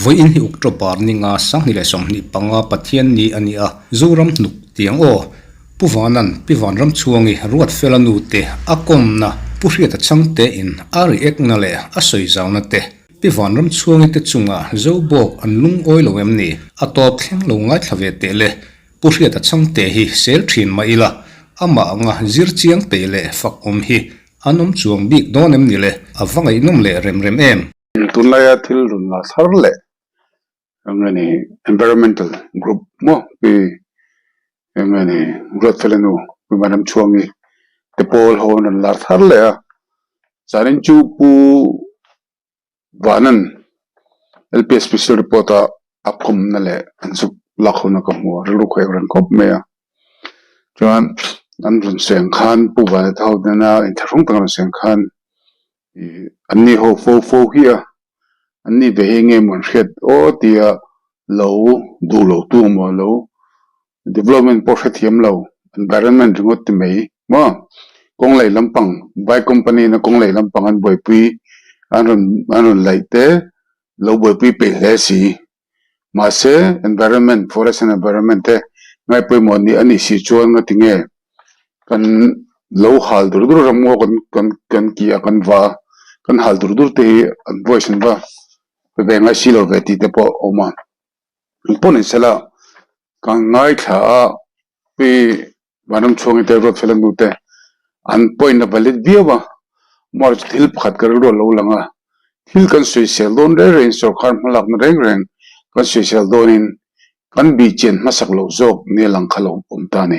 Vawiin hi October ni nga 2025 Pathian ni a ni a, Zoram hnuk tiang aw. Pu Vanan, Pi Vanramchhuangi, Ruatfela nu te a kawmna, Pu Hriata Chhangte in a react na leh a sawi zauna te, Pi Vanramchhuangi te chunga Zobawk an lungawi lo em ni? A tawp thleng lo ngaithla ve teh le. Pu Hriata Chhangte hi sel thin mah ila, amah anga zir chiang peih leh fak awm hi an awm chuang bik dawn em ni le? A va ngaihnawm leh rem rem em? Tunlaia thil rawn la thar leh eng nge ni environmental group maw pi eng nge ni Ruatfela nu Pi Vanramchhuangi te pawl ho an rawn lar thar leh a, zanin chu Pu Vanan LPS special report a a phawmna leh an zuk lak hona ka hmu a, rilru khawi reng khawp mai a. Chuan an rawn sawi ang khan Pu Vana te ho nena inthlahrung tak an rawn sawi ang khan ih an ni ho fo fo hi a, an ni ve hi enge maw an hriat aw tia lo duh lo tu maw lo Development pawh hrethiam lo, environment ringawt ti mai maw? Kawng lei lampang, bike company na kawng lei lampang an buaipui an rawn an rawn laih te lo buaipui peih hle si. Mahse, environment, forest and environment te ngaihpawimawh nih a nih si chuan ngati nge kan lo hal dur dur ram ngaw kan kan kan ki a kan va a, kan hal dur dur te hi an voice an va pe ve ngai si lo ve tih te pawh a awm a. Engpawh ni sela ka ngaithla a pi Vanramchhuangi te Ruatfela nu te an point a valid viau a, maw thil pakhat ka rilru a lo lang a, thil kan sawisel dawn reng rengin sorkar hmalakna reng reng kan sawisel dawnin kan bihchian hmasak loh zawk nia lang kha lo awm ta a ni.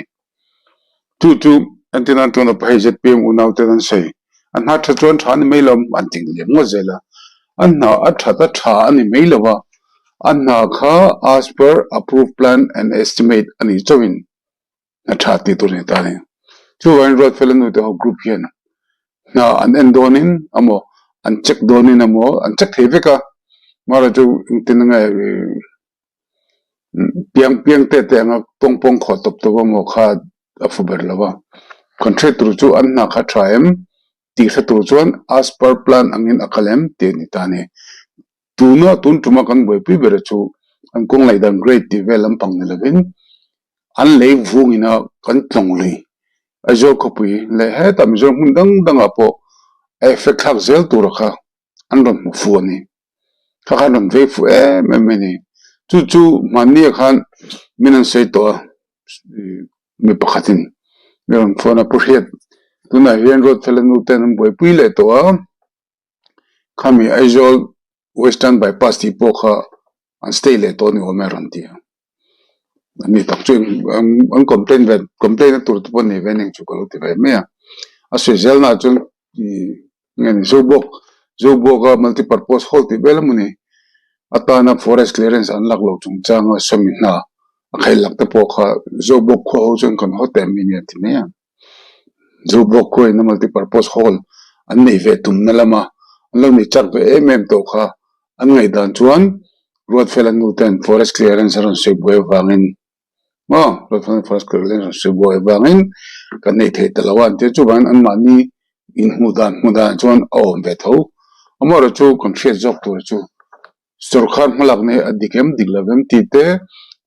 Chu chu entirnan chuan a hei zpm unau ten an sawi, a hna tha chuan tha a ni mai lo an ti liam ngawt zel a, a hna a that a tha a ni mai lo a, a hna kha as per approved plan and estimate a nih chauhin hna tha tih tur a ni ta a ni. Chuvangin Ruatfela nu te ho group hian hna an en dawnin emaw an check dawnin emaw an check thei vek a, amaherawhchu engtin nge Piang piang te te anga pawng pawng khawh tawp tawp a maw kha a fu ber lo a. Contract tur chu an hna kha tha em tih hre tur chuan as per plan angin a kal em tih a ni ta a ni. Tuna tun tuma kan buaipui ber chu an kawng laih dan grade tih vel lampang ni lovin an lei vungin a kan tlawng lui Aizawl khawpui leh hetah Mizoram hmun dang dangah pawh a effect thlak zel tura kha an rawn hmu fu a ni. Kha khan rawn vei fu em em mai a ni. Chu chu hmanni ah khan min an sawi tawh a, mi pakhatin min rawn phone a, Pu Hriat, tunah hian Ruatfela nu ten an buaipui leh tawh a, khami Aizawl Western Bypass tih pawh kha an stay leh tawh a ni awm e a rawn ti a. Ani tak chu an complain ve complain na tur te pawh nei ve ning chu ka lo ti ve mai a. A sawi zel naah chuan nge ni Zobawk Zobawk a multi purpose hall tih vel emaw ni atana forest clearance an lak loh chungchanga sawmi hna a khaih lak te pawh kha Zobawk khua ho chuan kan haw teh mai nia ti mai a. Zobawk khua in a multi purpose hall an neih ve tumna lama an lo nei chak ve em em tawh kha An ngaihdan chuan Ruatfela nu ten forest clearance a rawn sawi buai avangin maw Ruatfela nu forest clearance a rawn sawi buai avangin kan nei thei ta lo a an tia chuvangin anmahni inhmuh dan hmuh danah chuan a awm ve tho. Amaherawhchu chu kan hriat zawk tur chu sawrkar hmalakna hi a dik em dik lo em tih te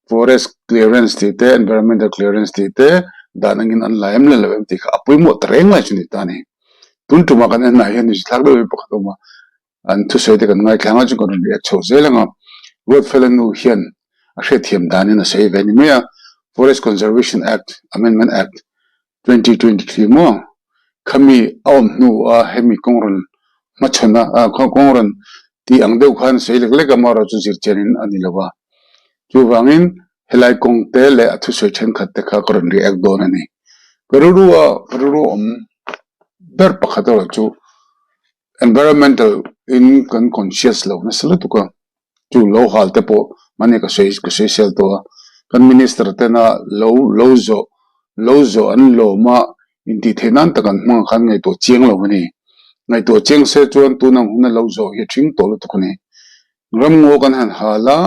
forest clearance tih te environmental clearance tih te dan angin an la em la lo em tih kha a pawimawh ta reng lai chu a ni ta a ni. Tun tumah kan en ah hian inzithlak deuh hi pakhat a awm a. An thusawi te kan ngaithla ang a, chu kan rawn react chho zel ang a. Ruatfela nu hian a hriatthiam danin a sawi ve a ni mai a, Forest Conservation Act, Amendment Act, 2023 maw khami a awm hnu a hemi kawng rawn hmachhawn a, kawng rawn tih ang deuh khan sawi lek lek a, amaherawhchu zir chianin a ni lo a. Chuvangin helai kawng te leh a thusawi thenkhat te kha ka rawn react dawn a ni. Ka rilru a, ka rilru awm ber pakhat erawh chu Environmental in kan conscious lo nasa lutuk a, chu lo hal te pawh mahni ka sawi ka sawi sel tawh a, kan minister tena lo lo zawh lo zawh an lawm a intih theih nan tak an hmang khan ngaihtuah chiang lo a ni. Ngaihtuah chiang se chuan tun ang huna lo zawh hi a thing tawh lutuk a ni. Ramngaw kan han hal a,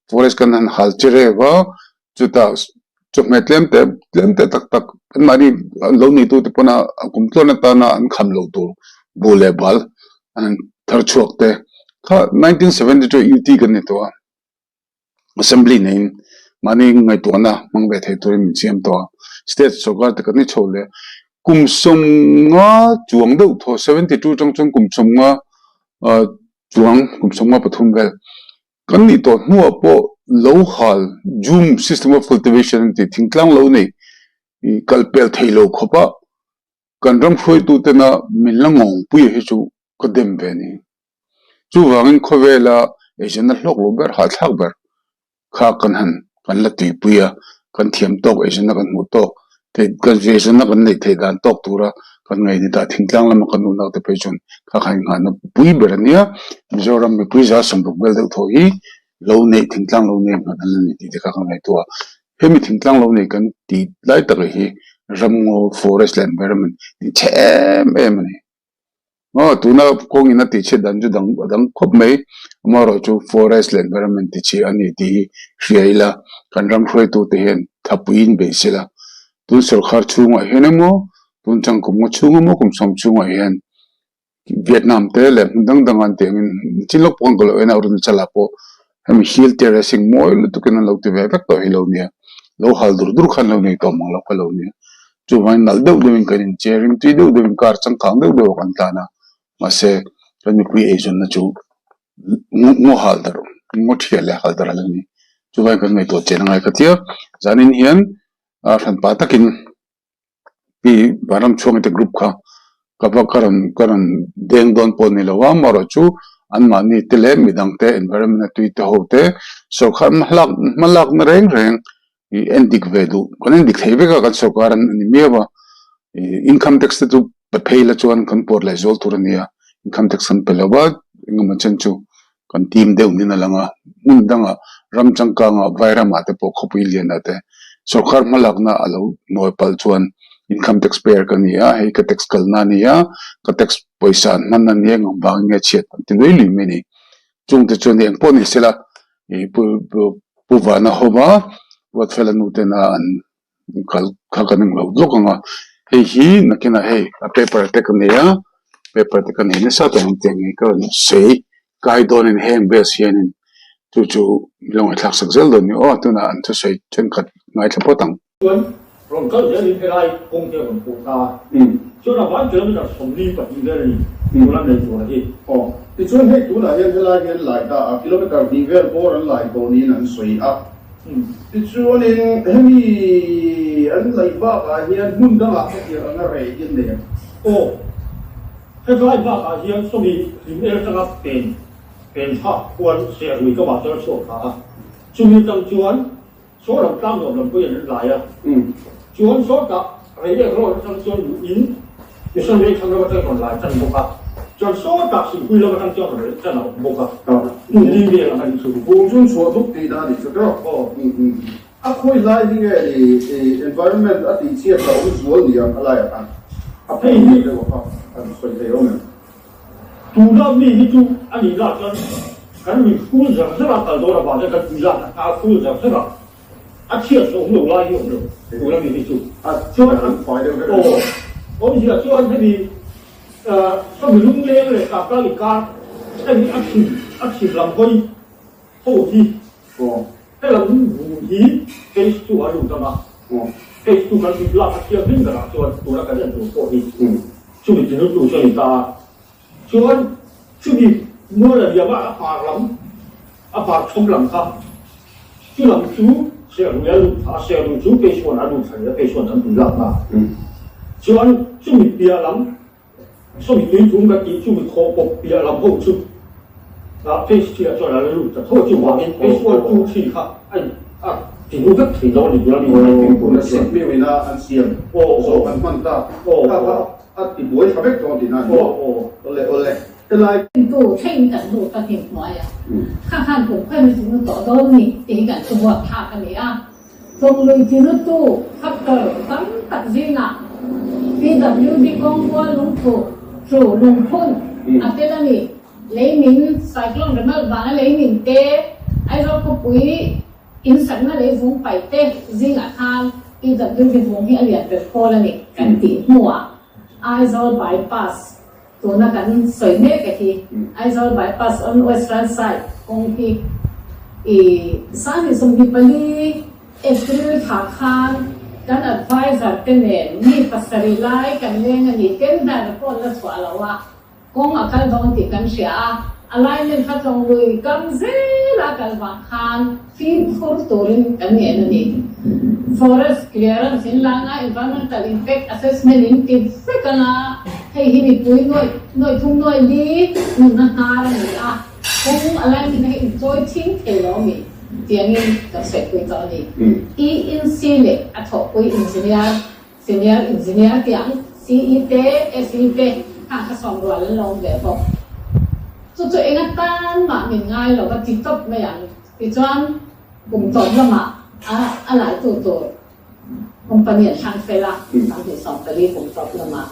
forest kan han hal che rev a, chutah. Chawhmeh tlem te tlem te tak tak anmahni lo neitute pawn a kum tluan atana an kham loh tur bu leh bal an thar chhuak te kha 1972 UT kan ni tawh a, Assembly neiin mahni ngaihtuahna hmang ve thei turin min siam tawh a, State sorkar te kan ni chho leh kum sawmnga chuang deuh thaw 72 atang chuan kum sawmnga chuang kum 53 vel Kan nih tawh hnuah pawh lo hal, Jhum system of cultivation an ti, thingtlang lo nei kal pel thei lo khawpa kan ram hruaitutena min la ngawngpuia hi chu ka dem ve a ni. Chuvangin khawvela eizawnna hlawk lo ber, hahthlak ber kha kan han kan la tuipui a, kan thiam tawk eizawnna kan hmuh tawk theih kan eizawnna kan neih theih dan tawk tura kan ngaih ni ta thingtlang lama kan unau te phei chuan kha kha inghahna pui ber a nia Mizoram mipui za sawmruk vel deuh thaw hi lo neih thingtlang lo nei hman an la ni tih te kha ka ngaihtuah a hemi thingtlang lo nei kan tih lai tak hi ramngaw forest leh environment tih chhe em em a ni. Aw tuna kawngin a tihchhiat dan chu dang a dang khawp mai amaherawhchu forest leh environment ti chhi a ni tih hi hria ila kan ram hruaitute hian thapuiin beih sela tun sawrkar chhungah hian emaw tun changkum ngaw chhung emaw kum sawm chhungah hian Vietnam te leh hmun dang dang an tih angin chin lawk pawh an kal loh en a Arunachal ah pawh hemi hill terracing mawi lutukin an lo ti ve vek tawh hi lo nia lo hal dur dur khan lo nei tawh mang loh kha lo nia. Chuvangin nalh deuh deuhin kan incher in tui deuh deuhin car changkang deuh deuh ah kan tlan a, mahse kan mipui eizawnna chu ngaw hal darh ngaw thiah leh hal darh a la ni. Chuvangin kan ngaihtuah chian a ngai ka tia, zanin hian hranpa takin pi Vanramchhuangi te group kha ka va ka rawn ka rawn deng dawn pawh ni lo a, amaherawhchu anmahni te leh midang te environment a tui te ho te sawrkar hmalak hmalakna reng reng ih en dik ve duh kan en dik thei vek a kan sawrkar an ni miau a ih income tax te chu pe phei la chuan kan pawt leh zual tur a ni a income tax kan pe lo va engemaw chen chu kan team deuh nin a lang a hmun dangah ram changkangah vairamah te pawh khawpui lianah te sawrkar hmalakna a lo nawi palh chuan income tax payer ka ni a hei ka tax kalna a ni a ka tax pawisa an hman a ni a engvang vangin nge chhiat an ti lui lui mai a ni chungte chuan engpawh ni sela Ih pu pu Vana hova Ruatfela nu tena an kal kha kan englo lawk ang a, hei hi nakinah hei a paper te ka nei a, paper te ka nei nasa tawh ang tih ang hi ka rawn sawi kai dawnin heng base hianin chu chu min lo ngaihthlak sak zel dawn ni aw tunah an thusawi thenkhat ngaithla phawt ang. Chuan rawn kal zelin helai kawng te a rawn pawh ta a, chuan a van kilometer 42 vel a ni tuna nei tur a hi. Aw, tichuan hei tunah hian helai hi an lai ta a, kilometer hnih vel bawr an lai tawh niin an sawi a. Tichuanin hemi an laih bakah hian hmun dangah hetiang anga rei hi an nei ang. Aw, hetlai bakah hian sawmi hlim el atanga pen pen thlak khuan serui ka mah chuan a chhuak thla a, chumi atang chuan Saw lam tlang nuam lam pawhin an lai a, chuan sawtah Reiek road atang chuan luh in Mission Vengthlang lam atang rawn lai tan bawk a, chuan sawtah Silpui lam atang chuan rawn tan a awm bawk a, hmun li vel ang a ni chu. Bung chu chhuah dup tih na a nih chu tawk. A khawi lai hi nge ni environment a tih chhiat a awm zual ni ang a laiah khan a phei deuh a kha an sawi thei awm em? Tuna mi hi chu a nih lah chuan kan mi phul zar zar a kal dawn avang hian kan pui lak a phul zar zar a, a chhiat chu awm lo lai hi awm lo tuna mi hi chu. Chuan aw awmzia chuan hemi sawmi lungleng leh kaptlang inkar hemi a chhim a chhim lam hawi ho hi helam bun hi phase two a lut ang a, phase two kan tih lak a thianghlim berah chuan tuna kan en tur pawh hi Chumi ti lutu chu a ni ta a, chuan chumi mual a liam a, a par lam, a par thawm lam kha, chu lam chu Serhnuai a lut thla a, Serhnu chu Keisuan a lut thla leh a, Keisuan kan tui lakna a, chuan chumi piah lam, sawmi tui thum kan tih chumi khawh pawp piah lam ho chu phase three ah chuan a la lut ta tho a, chuvangin phase one, two, three kha a in a ti hnu vek thei lo a ni tuna mi Siam an siam zawh an hman ta kha kha a ti buai tha vek dawn tihna a ni maw? Awle awle helai. Tu thleng kan lut a hnim hnuai a, kha khan kum khawi mi chu tawh dawn ni tih hi kan thu buat thlak a ni a. Tlawng lui tilutu factor tam tak zingah PWD kawngkual lungthu chu lungphun a tel a ni. Leimin, Cyclone Remal vanga leimin te, Aizawl khawpui. In sakna lei vung paih te zingah khan PWD vung hi a lian ber pawl a ni kan tih hnuah Aizawl Bypass tuna kan sawi mek a hi Aizawl Bypass on Western side kawng hi i 24 April thla khan kan advisor te nen mi pasarih lai kan leng a ni tender pawh la chhuah lo a. Kawng a kal dawn tih kan hria a, alignment kha tlawng lui kam zela kal vang khan fimkhur turin kan ngen a ni. Forest clearance in la nga, environmental impact assessment in ti vek anga, hei hi mipui nuaih nuaih thum nuaih li nunna hnar a ni a, kawng alignment hi inchawi ching thei lo a mi tiangin kan sawi pui tawh a ni. ENC leh a thawhpui engineer Senior Engineer tih ang CE te, SE te kha kha sawm rual an lo awm ve bawk. Chu chu eng atan mah min ngai lo va ti tawp mai ang. Tichuan kum tawp lamah a a laitu tur company an thlang fel a, 2014 kum tawp lamah.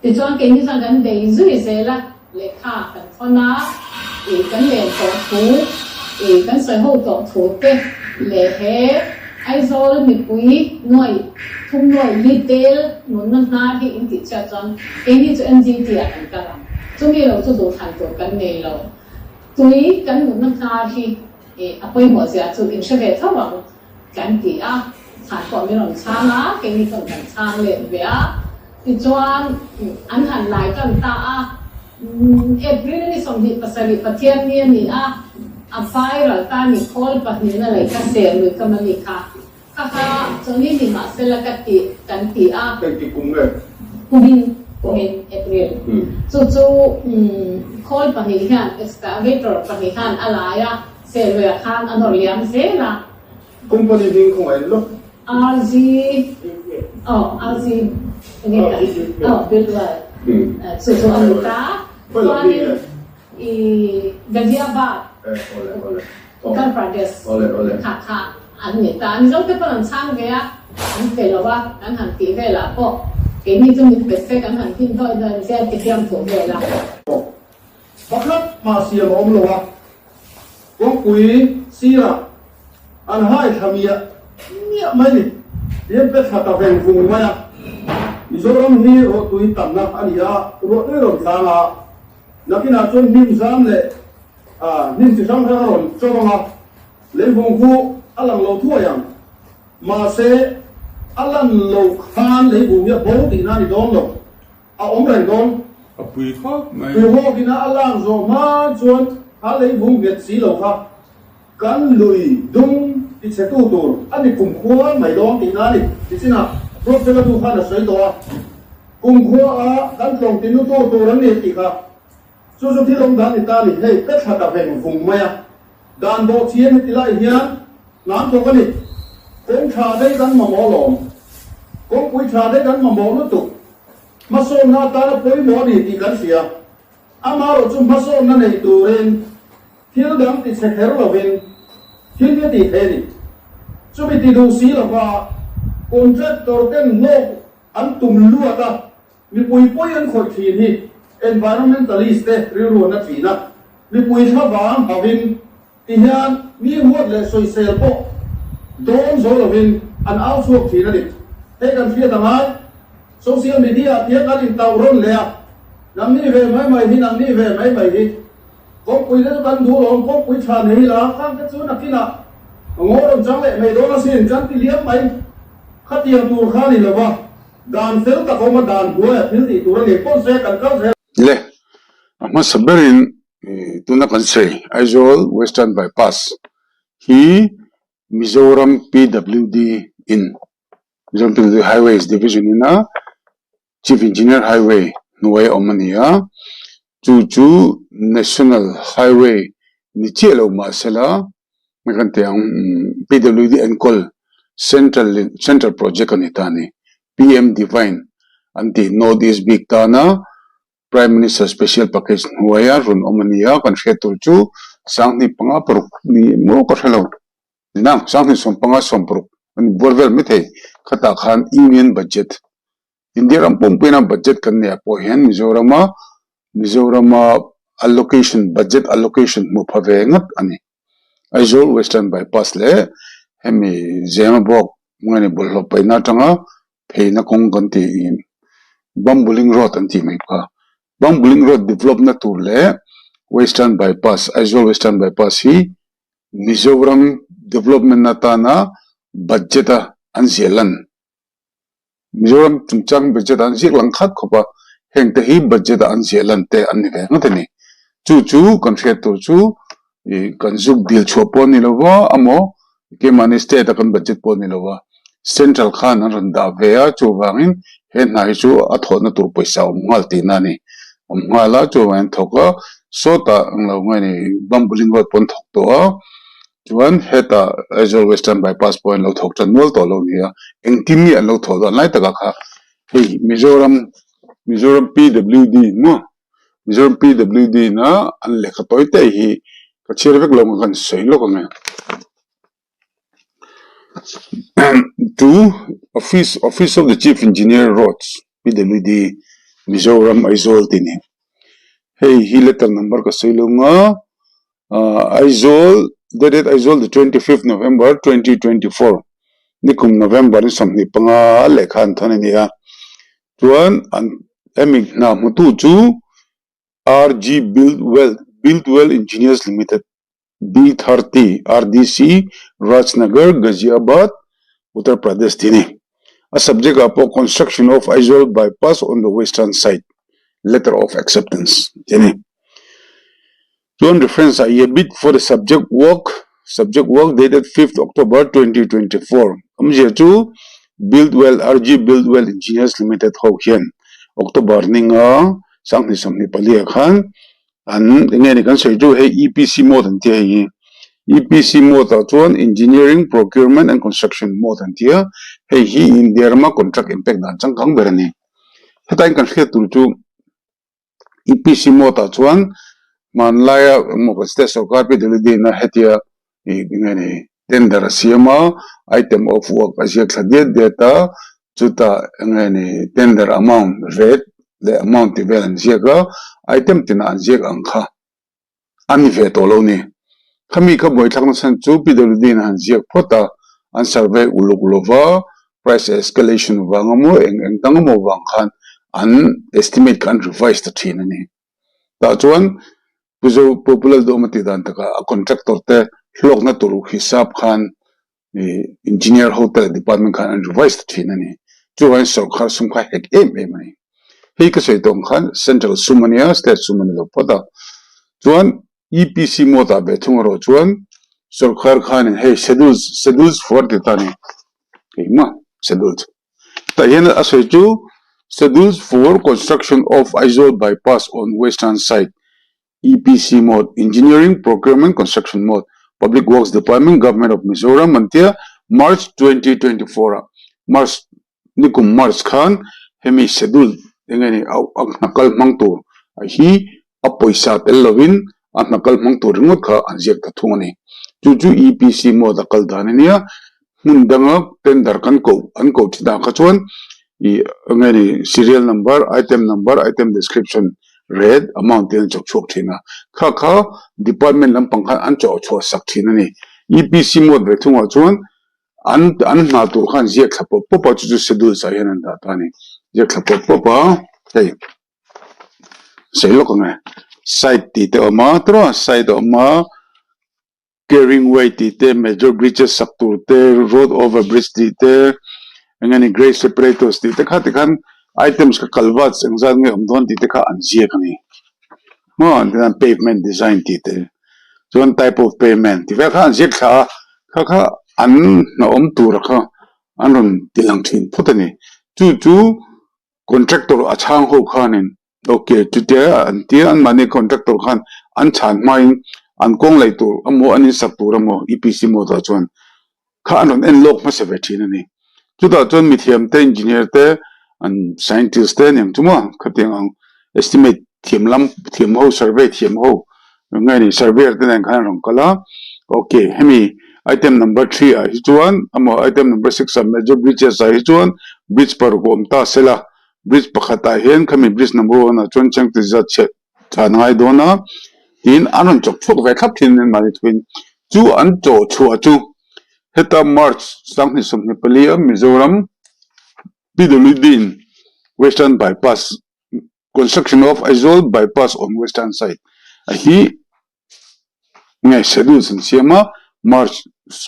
Tichuan keini chuan kan bei zui zel a, lehkha kan thawn a, ih kan len tawh thu, ih kan sawi ho tawh thu te leh he Aizawl mipui nuaih thum nuaih li tel nunna hnar hi in tih chhiat chuan keini chu NGT ah kan kal ang. Chumi lo chu duhthlan tur kan nei lo. Tui kan nunna hnar hi ih a pawimawh zia chu in hre ve tho ang. Kan ti a, chhan pawh min rawn chhang a, keini chuan kan chhang let ve a. Tichuan, an han lai tan ta a, April ni 27 Pathian ni a ni a, a viral ta ni khawl pahnihna lei kha ser lui ka mani kha. Kha kha chawni ni mahsela ka ti kan ti a. Engti kum nge? Kumin, kumin April. Chu chu khawl pahnih hian excavator pahnih khan a lai a. Serluia khan a nawr liam zel a. Company ding khawngaih lawk. RG aw RG enge ta aw Bilwell chu chu a ni ta chuanin i Ghaziabad Uttar Pradesh kha kha an ni ta Mizo te pawn an chhang ve a an pe lo a kan han tih velah pawh keini chu min pe se kan han hlim dawi dawi zel ti fiam thuh vel a. Pakhat mah siam a awm lo a, kawngpui sirah an hai thla miah miah mai ni. Tihian pe thla ta veng vung mai a, Mizoram hi ruahtui tamna a ni a, ruahtui rawn tlang a, nakinah chuan hnim zam leh hnim chi hrang hrang a rawn chawm ang a, leivung khu a lang lo thuai ang. Mahse, a lan lo khan leivung hi a bo tihna a ni dawn lo. A awm reng dawn. A pui khawp mai. Pui hawkin a a lak zawh hma chuan a leivung nghet si lo kha kan lui dung ti chhe tu tur a ni kumkhua mai dawn tihna a ni. Tichinah Ruatfela nu khan a sawi tawh a, kumkhua a kan tlawng ti nu tu tur an ni tih kha chu chu thil awm dan ni ta a ni. Hei ka thla ta veng vung mai a, dan bawh chian heti lai hian hnam thawk a ni. Kawng tha daih kan mamawh lawm. Kawngpui tha daih kan mamawh lutuk. Hmasawnna atana pawimawh a ni tih kan hria. Amaherawh chu hmasawnna nei turin thil dang ti chhe kher lovin thil hi a tih theih a ni. Chumi ti duh si lova contractor ten hlawk an tum luat a, mipui pawi an khawih thin hi environmentalist te rilru an a thin a, mipui thlavang hauhin ti hian mi huat leh sawisel pawh dawn zo lovin an au chhuak thin a ni. Hei kan hriat a ngai, social media ah tiang kan intauh rawn leh a, nangni ve mai mai hi, nangni ve mai mai hi, kawngpui te chu kan duh lawm, kawngpui tha nei la, khang te chu nakinah ngaw rawn chang leh mai dawn asin, kan ti liam mai. Khatiang tur kha ni lova, dan fel tak awm a, dan hnuaiah thil tih tur a ni pawn se kan kal zel. Le, a hmasa berin Tuna kan sawi Aizawl Western Bypass hi Mizoram PWD in Mizoram PWD Highways Division in a Chief Engineer Highway hnuai a awm a ni a, chu chu National Highway ni chiah lo mahsela kan tih ang PWD enkawl Central Central Project a ni ta a ni. PM Divine an tih North East bik tana Prime Minister Special Package hnuaia rawn awm a ni a, kan hriat tur chu 2056 ni maw ka hre lo. Nang, 2055 a ni buar vel mai thei. Khatah khan Union Budget, India ram pumpuina budget kan neih ah pawh hian Mizorama Mizorama allocation, budget allocation hmuh pha ve ngat a ni. Aizawl Western Bypass leh hemi Zemabawk nge ni bawlhhlawh paihna atanga pheina kawng kan tih ih Bambuling Road an tih mai kha. Bambuling Road develop na tur leh Western Bypass Aizawl Western Bypass hi Mizoram development atana budget a an ziah lan. Mizoram chungchang budget ah an ziak lang khat khawp a, heng te hi budget ah an ziah lan te an ni ve ngawt a ni. Chu chu kan hriat tur chu ih kan zuk dil chhuah pawh a ni lo va amaw keimahni state a kan budget pawh a ni lo va, central khan an rawn dah ve a, chuvangin he hna hi chu a thawhna tur pawisa a awm nghal tihna a ni. Awm nghal a, chuvangin thawk a, sawtah englo nge ni bambuling road pawh an thawk tawh a. Chuan hetah Aizawl Western Bypass pawh an lo thawk tan nual tawh lo nia, engtin nge an lo thawh dawn lai takah kha hei Mizoram Mizoram PWD maw Mizoram PWD na an lehkha tawi te hi ka chhiar vek lo ang a kan sawi lawk ang e. To Office Office of the Chief Engineer Roads PWD Mizoram Aizawl tih ni. Hei hi letter number ka sawi lo ang a. Aizawl dated Aizawl the 25th November 2024 nikum November ni 25 lehkha an thawn a ni a chuan an hemi hna hmutu chu RG Build Well Build Well Engineers Limited B30 RDC Rajnagar Ghaziabad Uttar Pradesh tih a ni a subject ah pawh construction of Aizawl bypass on the western side letter of acceptance tih a ni. Chuan reference ah a bid for the subject work subject work dated fifth October 2024 awmzia chu Build Well RG Build Well Engineers Limited ho hian October ninga 2024 ah khan an eng nge ni kan sawi chu hei EPC mode an tia hei hi EPC mode ah chuan Engineering Procurement and Construction mode an tia hei hi India rama contract inpek dan changkang ber a ni hetain kan hriat tur chu. EPC mode ah chuan hmanlaia engmaw kan state sorkar PWD in a hetia ih eng nge ni tender a siam a item of work a ziak thla diat diat a chutah eng nge ni tender amount rate leh amount tih vel an ziak a item tinah an ziak ang kha. A ni ve tawh lo ni. Khami kha buaithlak nachhan chu PWD in a han ziak phawt a, an survey uluk lova price escalation vang emaw eng eng dang emaw vang khan an estimate kha an revise ta thin a ni. Tah chuan Pu Zo Pu Lalduhawma tih dan takah a contractor te hlawkna tur hisap khan Engineer ho te leh department khan an revise ta thin a ni. Chuvangin sorkar sum kha hek em em a ni. Hei ka sawi tawh ang khan central sum a nia, state sum a ni lo phawt a. Chuan EPC mode ah ve thung erawh chuan sorkar khanin hei schedules schedules for ti ta a ni. Engmah schedules. Tah hian a sawi chu schedules for construction of Aizawl bypass on western side EPC mode, Engineering, Procurement, Construction mode, Public Works Department, Government of Mizoram an tia March 2024 ah March nikum March khan hemi schedule eng nge ni a hna kal hmang tur hi a pawisa tel lovin a hna kal hmang tur ringawt kha an ziak ta thung a ni. Chu chu EPC mode a kal dan a nia. Hmun danga tender kan koh an koh thin ah kha chuan ih eng nge ni serial number, item number, item description rate, amount te an chawk chhuak thin a. Kha kha department lampang khan an chawh chhuah sak thin a ni. EPC mode ve thungah chuan an an hna tur khan ziak thla pawp pawp a chu chu schedules ah hian an dah ta a ni. Ziak thla pawp pawp a hei sawi lawk ang e site tih te a awm a tiraw site a awm a. Carrying way tih te, major bridges sak tur te, road over bridge tih te, eng nge ni grade separators tih te kha tikhan items kha culverts engzat nge awm dawn tih te kha an ziak a ni. Maw an ti khan pavement design tih te chuan type of pavement tih vel kha an ziak thla a, kha kha an hnawm tura kha an rawn ti lang thin phawt a ni. Chu chu contractor a chhang ho khanin Ok, chutia an tia anmahni contractor khan an chhan hmain an kawng lei tur emaw an insak tur emaw EPC mode ah chuan kha an rawn en lawk hmasa ve thin a ni. Chutah chuan mithiam te, engineer te, an scientist te aniang chu maw khatiang ang estimate thiam lam thiam ho, survey thiam ho nge ni surveyor te nen khan an rawn kal a. Ok, hemi item number 3 ah hi chuan emaw item number 6 ah major bridges ah hi chuan bridge paruk a awm ta sela Bridge pakhatah hian khami bridge number one ah chuan cheng ti zat chhiat tha ngai dawn a tiin an rawn chawk chhuak ve thlap thin an mahni thuin. Chu an chawh chhuah chu heta March 2024 a Mizoram PWD in Western Bypass Construction of Aizawl Bypass on Western Side a hi nge schedules an siam a March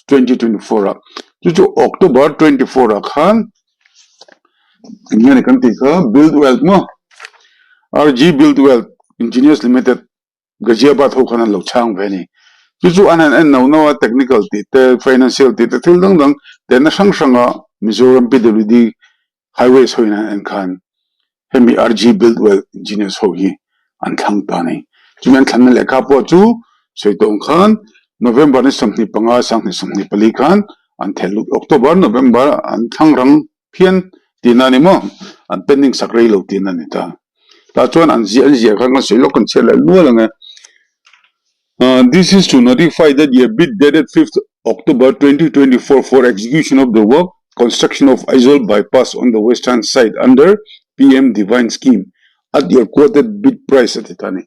2024 ah chu chu October 24 ah khan eng nge ni kan tih kha Build Wealth maw RG Build Wealth Engineers Limited Ghaziabad ho khan an lo chhang ve a ni. Chu chu an han en no no a, technical tih te, financial tih te thil dang dang tehna hrang hranga Mizoram PWD Highways hoin an en khan hemi RG Buildwell Engineers ho hi an thlang ta a ni. Chumi an thlanna lehkha pawh chu sawi tawh ang khan November ni 25, 2024 khan an theh lut October, November an thlang rang phian tihna a ni maw? An pending sak rei lo tihna a ni ta. Tah chuan an ziah an ziah khan kan sawi lawk kan chhiat leh nual ang e. This is to notify that your bid dated 5th October 2024 for execution of the work construction of Aizawl bypass on the western side under PM Divine Scheme at your quoted bid price a ti ta a ni.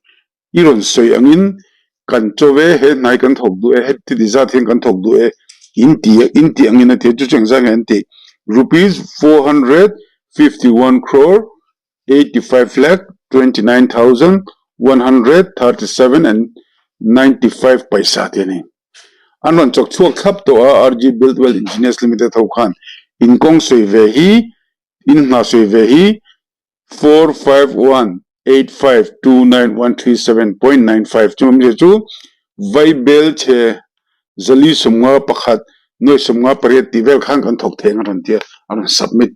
I rawn sawi angin kan chaw ve, he hnai kan thawk duh e, heti ti zat hian kan thawk duh e, in ti in ti angin a ti a, chu chu engzah nge an tih? Rupees 451 crore 85 lakh 29,137 and 95 paisa ti a ni. An rawn chawk chhuak thlap tawh a, RG Buildwell Engineers Limited ho khan in kawng sawi ve hi, in hna sawi ve hi 4518529137.95 chu awmzia chu Vaibel chhe zali 51 nuai 58 tih vel khan kan thawk thei ang a rawn ti a, a rawn submit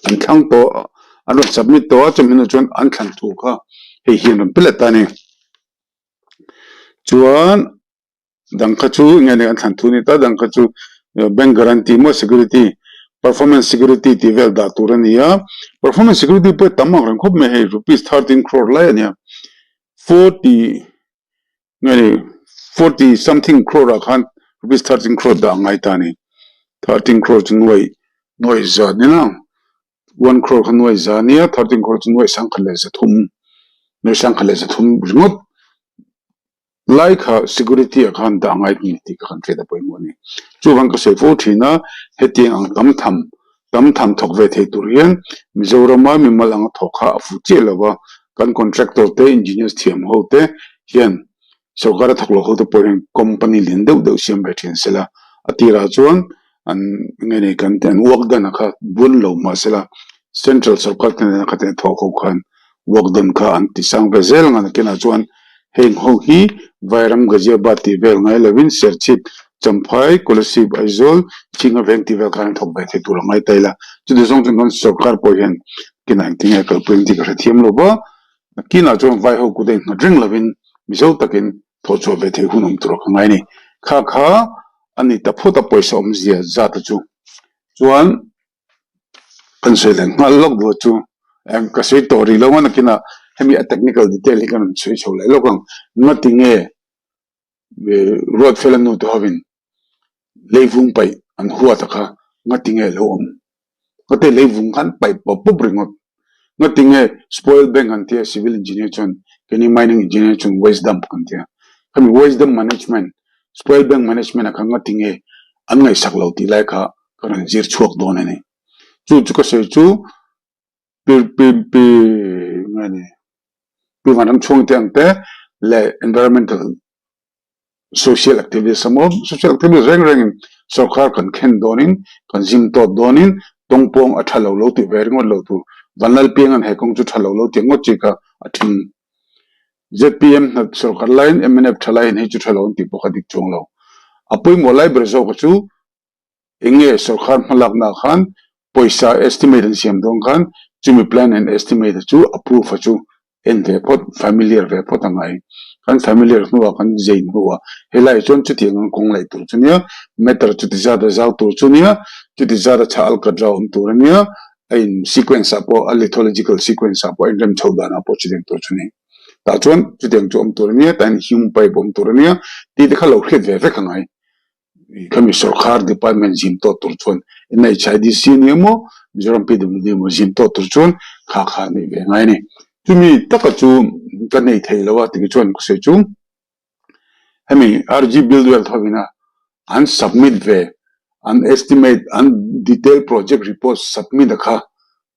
an thlang tawh an rawn submit tawh a chumi hnuah chuan an thlan thu kha hei hi an rawn pe let ta a ni. Chuan dang kha chu enge ni an thlan thu ni ta dang kha chu bank guarantee maw security performance security tih vel dah tur a ni a performance security pawh tam ang reng khawp mai hei rupees 13 crore lai a nia 40 nge ni 40 something crore ah khan rupees 13 crore dah a ngai ta a ni 13 crore chu nuai nuai zat ni na 1 crore kha nuai za nia 13 crore chu nuai 103 nuai 103 ringawt Lai kha security ah khan dah ngai ni tih ka kan hriat a pawimawh a ni. Chuvang ka sawi fo thin a, hetiang ang tam tham, tam tham thawk ve thei tur hian Mizorama mimal anga thawk kha a fuh chiah lo va, kan contractor te, engineers thiam ho te hian sorkar a thawk lo ho te pawh hian company lian deuh deuh siam ve thin sela, a tirah chuan an nge nei kan an work done a kha bun lo mahsela central sorkar te nena khatin a thawk ho khan work done kha an ti sang ve zel ang a nakinah chuan heng ho hi Vairam Ghaziabad tih vel ngai lovin Serchhip Champhai Kolasib Aizawl Chhinga veng tih vel khan an thawk ve thei tur a ngai ta ila chuti zawng chuan kan sorkar pawh hian kinah engtin nge kalpui ang tih ka hrethiam lo va nakinah chuan vai ho kut a innghat reng lovin Mizo takin thawh chhuah ve theih hun awm tur ka ngai a ni. Kha kha a ni ta phawt a pawisa awmzia zat a chu. Chuan kan sawi leh nghal lawk duh chu eng ka sawi tawh rih lo a nakinah hemi a technical detail hi ka rawn sawi chho leh lawk ang. Ngati nge Ruatfela nu te hovin leivung paih an huat a kha ngati nge lo awm? Ngati leivung khan paih pawp pawp ringawt. Ngati nge spoil bank an tia civil engineer chuan keini mining engineer chuan waste dump kan tia. Khami waste dump management spoil bank management ah khan ngati nge an ngaihsak lo tih lai kha ka rawn zir chhuak dawn a ni. Chu chu ka sawi chu pi pi pi nge ni pi vanram chhung te ang te leh environmental Social activist emaw social activist reng rengin sorkar kan khen dawnin kan zim tawt dawnin tawngpawng a tha lo lo tih ve ringawt lo tur Vanlalpianga'n he kawng chu tha lo lo tih ngawt chi kha a thing. Zpm hna sorkar laiin mnf tha laiin hei chu tha lo an tih pawh kha dik chuang lo. A pawimawh lai ber zawk a chu Eng nge sorkar hmalakna khan pawisa estimate an siam dawn khan chumi plan and estimate chu approve a chu en ve phawt, familiar ve phawt a ngai. Kan familiar hnuah kan zei hnuah helai chuan chutiang ang kawng laih tur chu nia, matter chuti zat a zau tur chu nia, chuti zat a chhah alkatra awm tur a nia, a in sequence ah pawh a lithological sequence ah pawh a inrem chho danah pawh chutiang tur chu ni. Tah chuan chutiang chu awm tur a nia, tah hian hume pipe awm tur a nia tih te kha lo hriat ve vek a ngai. Khami sorkar department zim tawh tur chuan NHIDC a ni emaw Mizoram PWD emaw zim tawh tur chuan kha kha a neih ve ngai a ni. Chumi taka chu ka nei thei lo a tih chuan ka sawi chu hemi RG Buildwell thovin a. An submit ve, an estimate, an detail project report submit a kha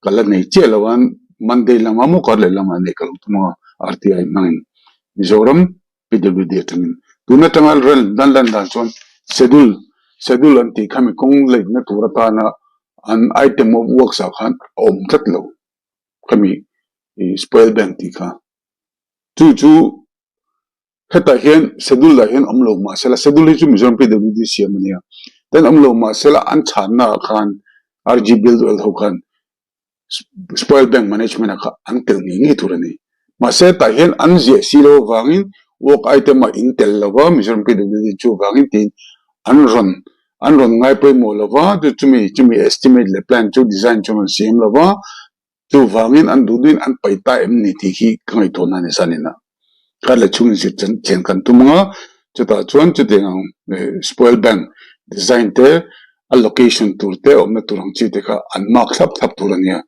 ka la nei chiah lo a, Monday lamah maw kar leh lamah nei ka lo tum ang a, RTI hmangin Mizoram PWD atangin. Tun atanga rel dan lan dan chuan schedule, schedule an tih kha mi kawng leihna tur atana an item of works ah khan a awm tlat lo khami spoil bank tih kha. Chu chu Hetah hian schedule ah hian awm lo mah sela, schedule hi chu Mizoram PWD siam a nia, ten awm lo mah sela an chhanna ah khan RG Build Well ho khan Spoil Bank Management ah kha an tel ngei ngei tur a ni. Mahse tah hian an ziah si lo avangin work item ah in tel lo va Mizoram PWD chuvangin tiin an rawn an rawn ngai pawimawh lo va, chu chumi chumi estimate leh plan chu design chu an rawn siam lo va, Chuvangin an duh duhin an paih ta em ni tih hi ka ngaihtuahna a ni zanin a. Kar leh chhungin zir chian kan tum ang a, chutah chuan chutiang ang spoil bank design te, a location tur te, awmna tur ang chi te kha an mark thlap thlap tur a nia.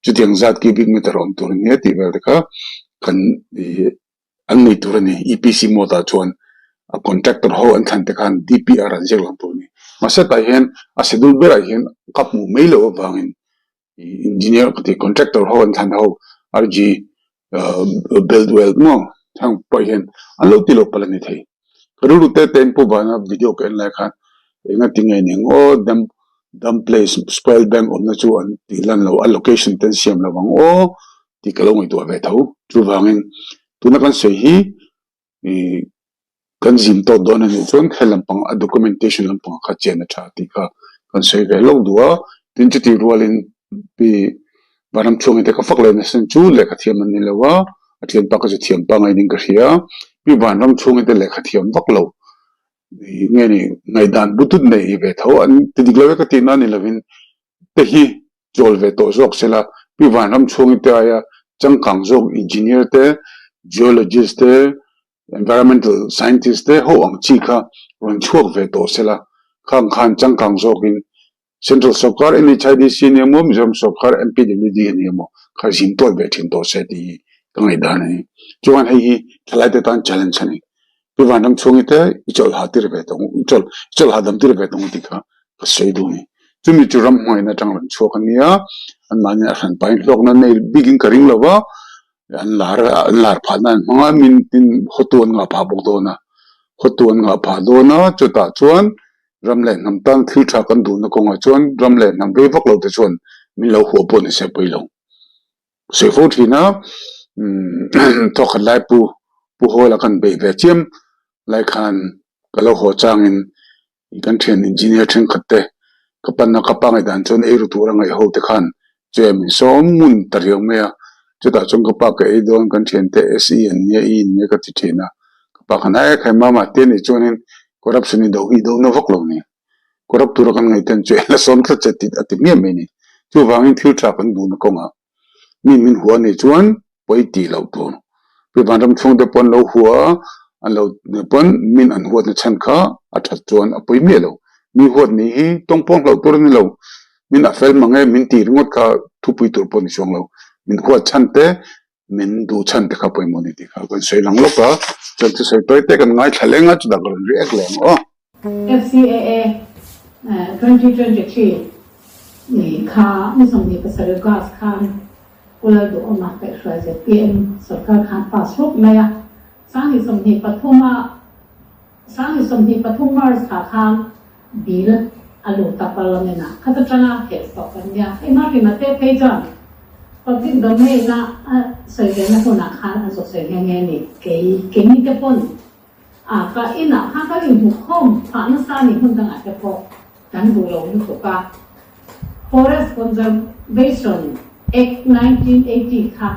Chutiang zat cubic meter awm tur a nia tih vel te kha kan an nei tur a ni. EPC mode ah chuan a contractor ho an thlan te khan DPR an ziak lang tur a ni. Mahse tah hian a schedule berah hian ka hmuh mai loh avangin Engineer ka ti contractor ho an thlan ho RG build well maw thang pawh hian an lo ti lo palh a ni thei. Ka rilru te te in pu vana video ka en lai khan enga ti nge ni ang aw dam dam place spoil bank awmna chu an tih lan lo a location te an siam lo ang aw tih ka lo ngaihtuah ve tho. Chuvangin tuna kan sawi hi Ih kan zin tawt dawn a nih chuan hel lampang a documentation lampang kha chian a tha tih kha kan sawi ve hlauh duh a, tin chutih rualin pi Vanram chhungin te ka fak leh nasa chu lehkha thiam an ni lo a, a thianpa ka chu thiam pangai ding ka hria, pi Vanram chhungin te lehkha thiam vak lo ih nge ni ngaihdan butut nei hi ve tho an ti dik lo e ka tihna ni lovin te hi chawl ve tawh zawk sela, Pi Vanram chhungi te aia changkang zawk engineer te, geologist te, environmental scientist te ho ang chi kha rawn chhuak ve tawh sela, khang khan changkang zawkin Central sawrkar NHIDC a nia maw, Mizoram sawrkar MPWD a nia maw kha zin tawt ve thin tawh se tih hi ka ngaihdan a ni. Chuan hei hi thalaite tan challenge a ni. Pi Vanram chhungi te i chawlh ha tir ve tawh ang u, i chawlh i chawlh hahdam tir ve tawh ang u tih kha ka sawi duh a ni. Chumi chu ram hmangaihna atang rawn chhuak a nia, anmahni a hran pahin hlawkna nei bikin ka ring lo va, an lar an lar phahna an hmang a, min tin hawtu an ngah phah bawk dawn a, hawtu an ngah phah dawn a, chutah chuan ram leh hnam tan thil tha kan duhna kawngah chuan ram leh hnam vei vak lo te chuan min lo huah pawh ni se pawi lo. Sawi fo thin a, thawkhat lai pu pu Hawla kan beih ve chiam lai khan ka lo haw changin kan thian engineer thenkhat te ka panna ka pa ngaihdan chuan ei ru tur a ngaih ho te khan che min sawm ngun ta riau mai a, chutah chuan ka pa ka ei dawn kan thian te SE an nia E an nia ka ti thin a, ka pa khan e khai mama te nih chuanin corruption i do hi i do na vak lo ni. Corrupt tura kan ngaihten chu eng la sawm tlat che tih a ti hmiah mai ni. Chuvangin thil tha kan duhna kawngah mi min hua anih chuan pawi tih loh tur. Pi Vanram chhungte pawh an lo hua a, an lo pawn min an huatna chhan kha a that chuan a pawi miah lo. Mi huat nih hi tawngpawng hlauh tur a ni lo. Min a fel mang e min tih ringawt kha thupui tur pawh a ni chuang lo. Min huat chhan te min duh chhan te kha pawimawh ni tih kha kan sawi lang lawk a, chuan thusawi tawi te kan ngaithla leng a, chutah ka rawn react leh ang aw. FCAA 2023 ni kha ni 27 August khan Pu Lalduhawma kaihhruai zpm sorkar khan pass rup mai a, 2023 a 2023 March thla khan Bill a lut a Parliament ah khat atanga helh tawh kan nia. Hei Martin-a te phei chuan public domain a a sawi ve na hunah khan a zawh sawi nghe nghe a ni. Kei keini te pawn a ka inah khan kan inhmu khawm phah nasa a ni hmun dangah te pawh kan duh lo lutuk a. Forest Conservation Act 1980 kha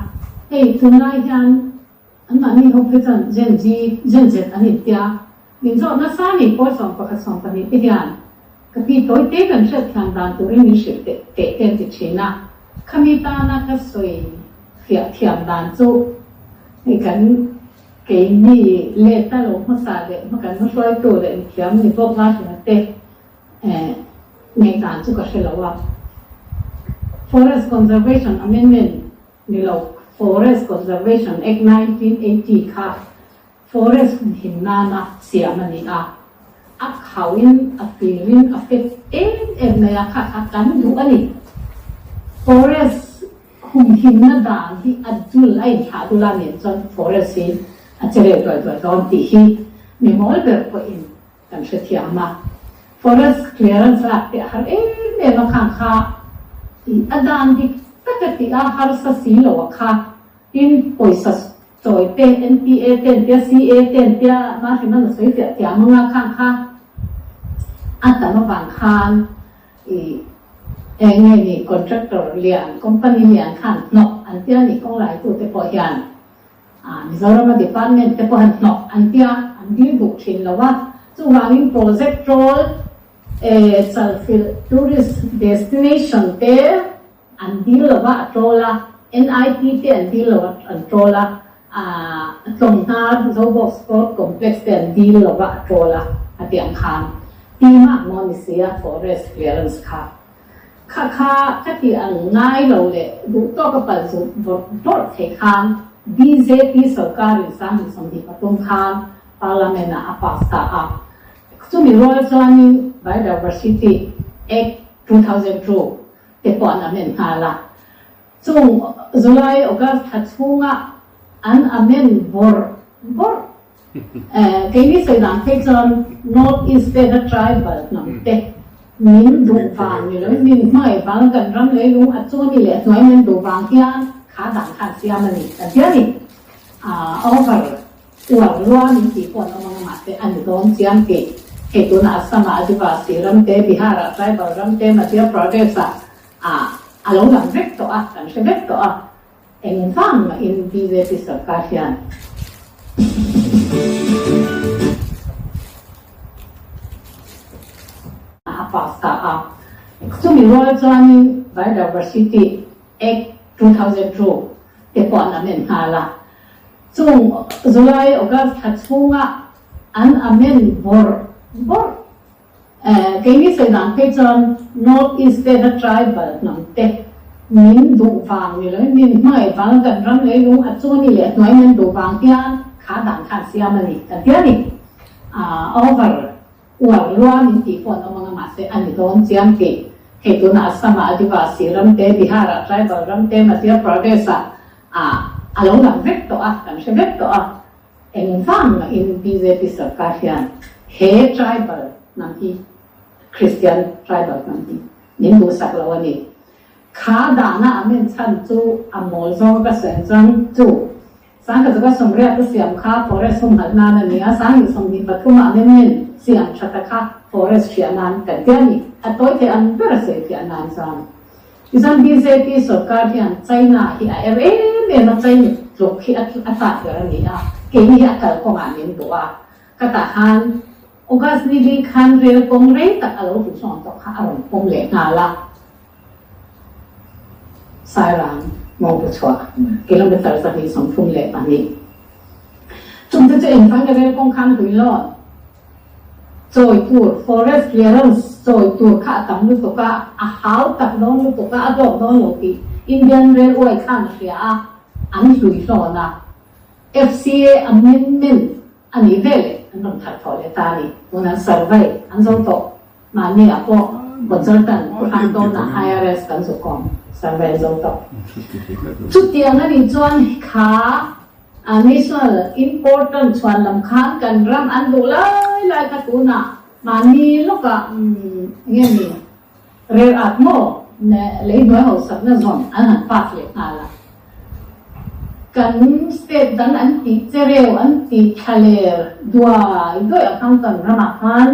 hei tunlai hian Anmahni ho phei chuan Gen Z, Gen Z an intia. Min zawh nasa ni pawl 11 12 te hian ka pi tawi te kan hriat thiam dan turin min hrilh teh teh te an ti thin a. Khami tana ka sawi fiah thiam dan chu hei kan keini let a lo hmasa leh hma kan hmahruaitu leh mithiam ni bawk Martin-a te ngaihdan chu ka hre lo a. Forest Conservation Amendment Ni lo, Forest Conservation Act 1980 kha forest humhim nana siam a ni a. A khauhin a firin a fet em em mai a, kha kha kan duh a ni. Forest humhimna dan hi a dul a inthlah dul a nen chuan forest hi a che reu duai duai dawn tih hi mi mawl ber pawhin kan hrethiam a. Forest clearance lak te a har em em a, khang kha a dan dik taka tih a harsa si lo a kha, tin pawisa Chawi te, NPA te an tia, CA te an tia, Mahriman a sawi fiah thiam ang a, khang kha a tam avang khan ih eng nge ni contractor lian, company lian khan hnawk an tia ni, kawng laitu te pawh hian ah Mizorama department te pawh han hnawk an tia, an dil duh thin lo a, chuvangin project roll eh chalfilh tourist destination te An dil lo va a ṭawl a, NIT te an dil lo a an ṭawl a, aah Tlawmhnar Zobawk Sport Complex te an dil lo va a ṭawl a, a ti ang khan team ah maw ni sia forest clearance kha kha kha ka ti ang ngai lo leh duh tawk a pal zut bawrh bawrh thei khan bjp sorkar in 2023 khan Parliament ah a pass ta a, chumi rual chuanin Biodiversity Act 2002 te pawh an amen nghal a. Chung July, August thla chhunga an amen bawrh bawrh. Keini sawi dan phei chuan North East state a tribal hnam te min duh vang ni loin min hmangaih vang kan ram leilung a chu ni leh hnuai min duh vang hian kha dan khan siam a ni kan ti a ni. Over Uar lua min tih pawh an awm ang a, mahse a ni dawn chiang tih hei tunah Assam-ah Adivasi ram te, Bihar-ah tribal ram te, Madhya Pradesh-ah ah a lo lang vek tawh a, kan hre vek tawh a, engvang mahin bjp sarkar hian a pass ta a, chumi rual chuanin Biodiversity Act 2002 te pawh an amend nghal a. Chung July, August thla chhunga an amend bawrh bawrh. Keini sawi dan phei chuan North East state a tribal hnam te min duh vang ni loin min hmangaih vang kan ram leilung a chu ni leh hnuai min duh vang hian kha dan khan siam a ni kan ti a ni. Over uar lua min tih pawh an awm ang a mahse a ni dawn chiang tih hei tunah Assam-ah Adivasi ram te, Bihar-ah tribal ram te, Madhya Pradesh-ah Ah, a lo lang vek tawh a, kan hre vek tawh a, engvang mahin bjp sarkar hian he tribal hnam hi, Christian tribal hnam hi min duhsak lo a ni. Kha dahna a men chhan chu a mawl zawng ka sawi chuan chu sangkhat zaka sawmriat a siam kha forest humhalh nan a ni a, sanghnih 23 a amendment siam tha ta kha forest hriah nan kan ti a ni. A tawi thei ang ber a sawi fiah nan chuan. Tichuan bjp sorkar hian China hi a er em em a, China tluk hi a tlak ber a ni a, keini hi a kalkawngah min duh a, ka tah khan August ni li khan rel kawng rei tak a lo hluhsawn tawh kha a rawn pawm leh nghal a, Sairang Mawngpuchhuah kilometre 232. Chungte chu engvanga rel kawng khan hui lawn? Chawi tur, forest clearance chawi tur kha a tam lutuk a, a hau tak dawn lutuk a, a dawk dawn lo tih Indian Railway khan a hria a, an hlui hlawn a. FCA amendment a nih veleh an rawn thar thawh leh ta a ni. Tun an survey an zo tawh. Mahni ah pawh consultant Pu Hran Dawnah IRS kan zuk awm survey an zo tawh. Chutiang a nih chuan kha A national important chhuan lam khan kan ram an duh lai lai kha tunah mahni lawkah nge ni rel at maw lei hnuai hausakna zawn an han pass leh nghal a. Kan state dang an tih chereu an tih thlaler duai duai ang khan kan ramah khan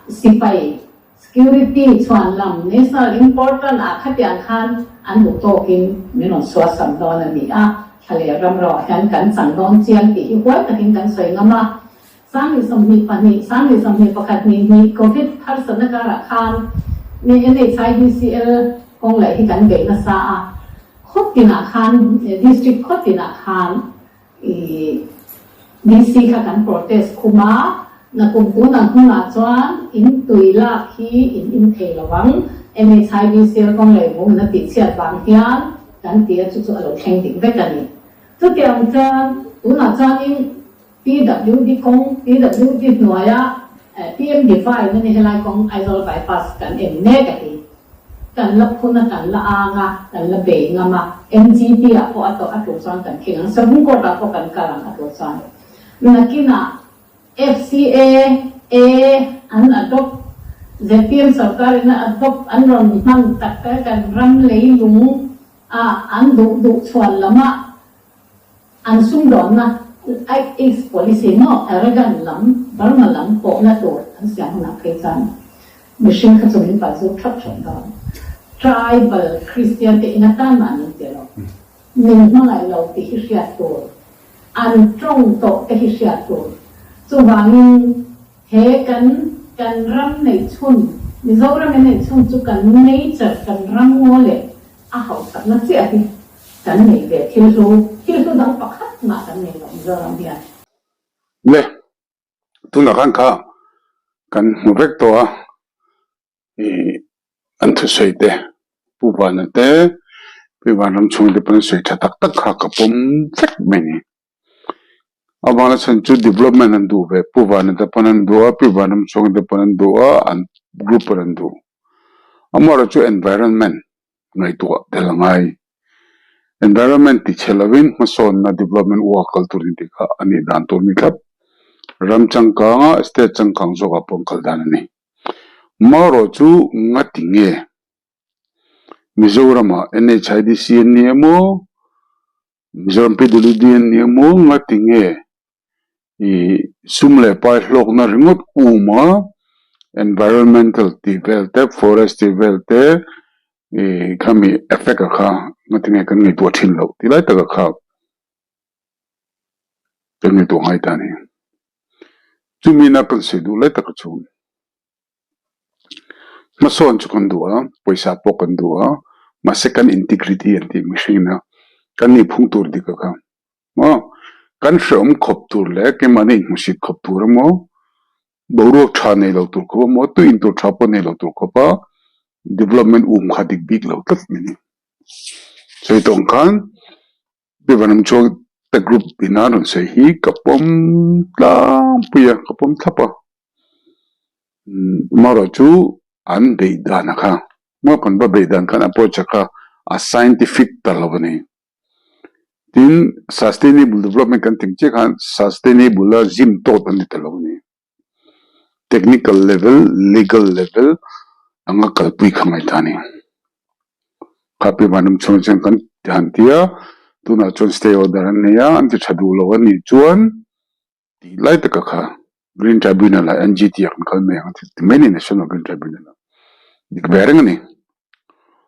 sipai Security chhuan lam national important ah khatiang khan an duh tawkin min rawn suasam dawn a ni a, thla leh ram ro ah hian kan chang dawn chiang tih hi huai takin kan sawi ngam a. 2022, 2021 hnih hnih Covid harsatna karah khan NHIDCL kawng laih hi kan beih nasa a, khaw tinah khan district khaw tinah khan I DC kha kan protest khum a, nakum tunah hmunah chuan in tui lak hi in in thei lo ang, NHIDC kawng leh vung in a tih chhiat vang hian kan ti a, chu chu a lo thleng dik vek a ni. Chutiang chuan tunah chuanin PWD kawng, PWD hnuaia. PM Divine a ni helai kawng Aizawl Bypass kan en mek a hi. Kan la phun a, kan la ang a, kan la bei ngam a, NGT ah pawh a tawh a tul chuan kan khing ang, Supreme Court ah pawh kan kal ang a tul chuan. Nakinah FCA A an adopt, zpm sorkar in a adopt an rawn hman tak te kan ram leilung ah an duh duh chhuan lamah An sumdawnna Act East Policy maw Arakan lam, Burma lam pawhna tur an siam hunah phei chuan mihring kha chu min palzut thap thap dawn. Tribal Christian te ina tan mah min ti lo. Min hmangaih lo tih hi hriat tur. An tawng tawh te hi hriat tur. Chuvangin he kan kan ram neih chhun, Mizoram in neih chhun chu kan nature, kan ram ngaw leh a hausakna chiah hi Kan nei ve thil hlu, thil hlu dang pakhat mah kan nei loh Mizoram hian. Le, tunah khan kha kan hmu vek tawh a, ih an thusawi te, Pu Vana te, Pi Vanramchhunga te pawn an sawi tha tak tak kha ka pawm vek mai ni. A vana chhan chu development an duh ve, Pu Vana te pawn an duh a, Pi Vanramchhunga te pawn an duh a, an group pawn an duh. Amaherawhchu environment ngaihtuah tel a ngai. Environment ti chhe lovin hmasawnna development uak kal tur ni tih kha a nih dan tur a ni thlap. Ram changkanga state changkang zawkah pawh an kal dan a ni. Marawh chu ngati nge Mizoramah NHIDC an ni emaw Mizoram PWD an ni emaw ngati nge ih sum leh pai hlawkna ringawt um a environmental tih vel te forest tih vel te ih khami effect a kha ngati nge kan ngaihtuah thin loh tih lai taka kha kan ngaihtuah ngai ta a ni. Chumi na kan sawi duh lai taka chu. Hmasawn chu kan duh a, pawisa pawh kan duh a, mahse kan integrity an tih mihringin a kan nihphung tur dik a kha maw kan hreawm khawp tur leh keimahni inhmusit khawp tur emaw boruak tha nei lo tur khawp emaw tui in tur tha pawh nei lo tur khawp a development um kha dik bik lo tlat mai a ni. Sawi tawng khan Pi Vanramchhuak te group ina rawn sawi hi ka pawm tlangpui a, ka pawm thlap a. Amaherawh chu an beih dan a kha, maw kan va beih dan khan approach a kha a scientific ta lo a ni. Tin, sustainable development kan tih ang chiah khan sustainable a zim tawt a ni ta lo a ni. Technical level, legal level anga kalpui kha ngaihthah a ni. Khapi vanram chhung chuan kan han ti a, tunah chuan stay order an nei a, an ti tha duh lo a nih chuan tih lai taka kha Green Tribunal ah NGT ah kan kal mai ang a ti mai a ni National Green Tribunal ah. Dik ve reng a ni.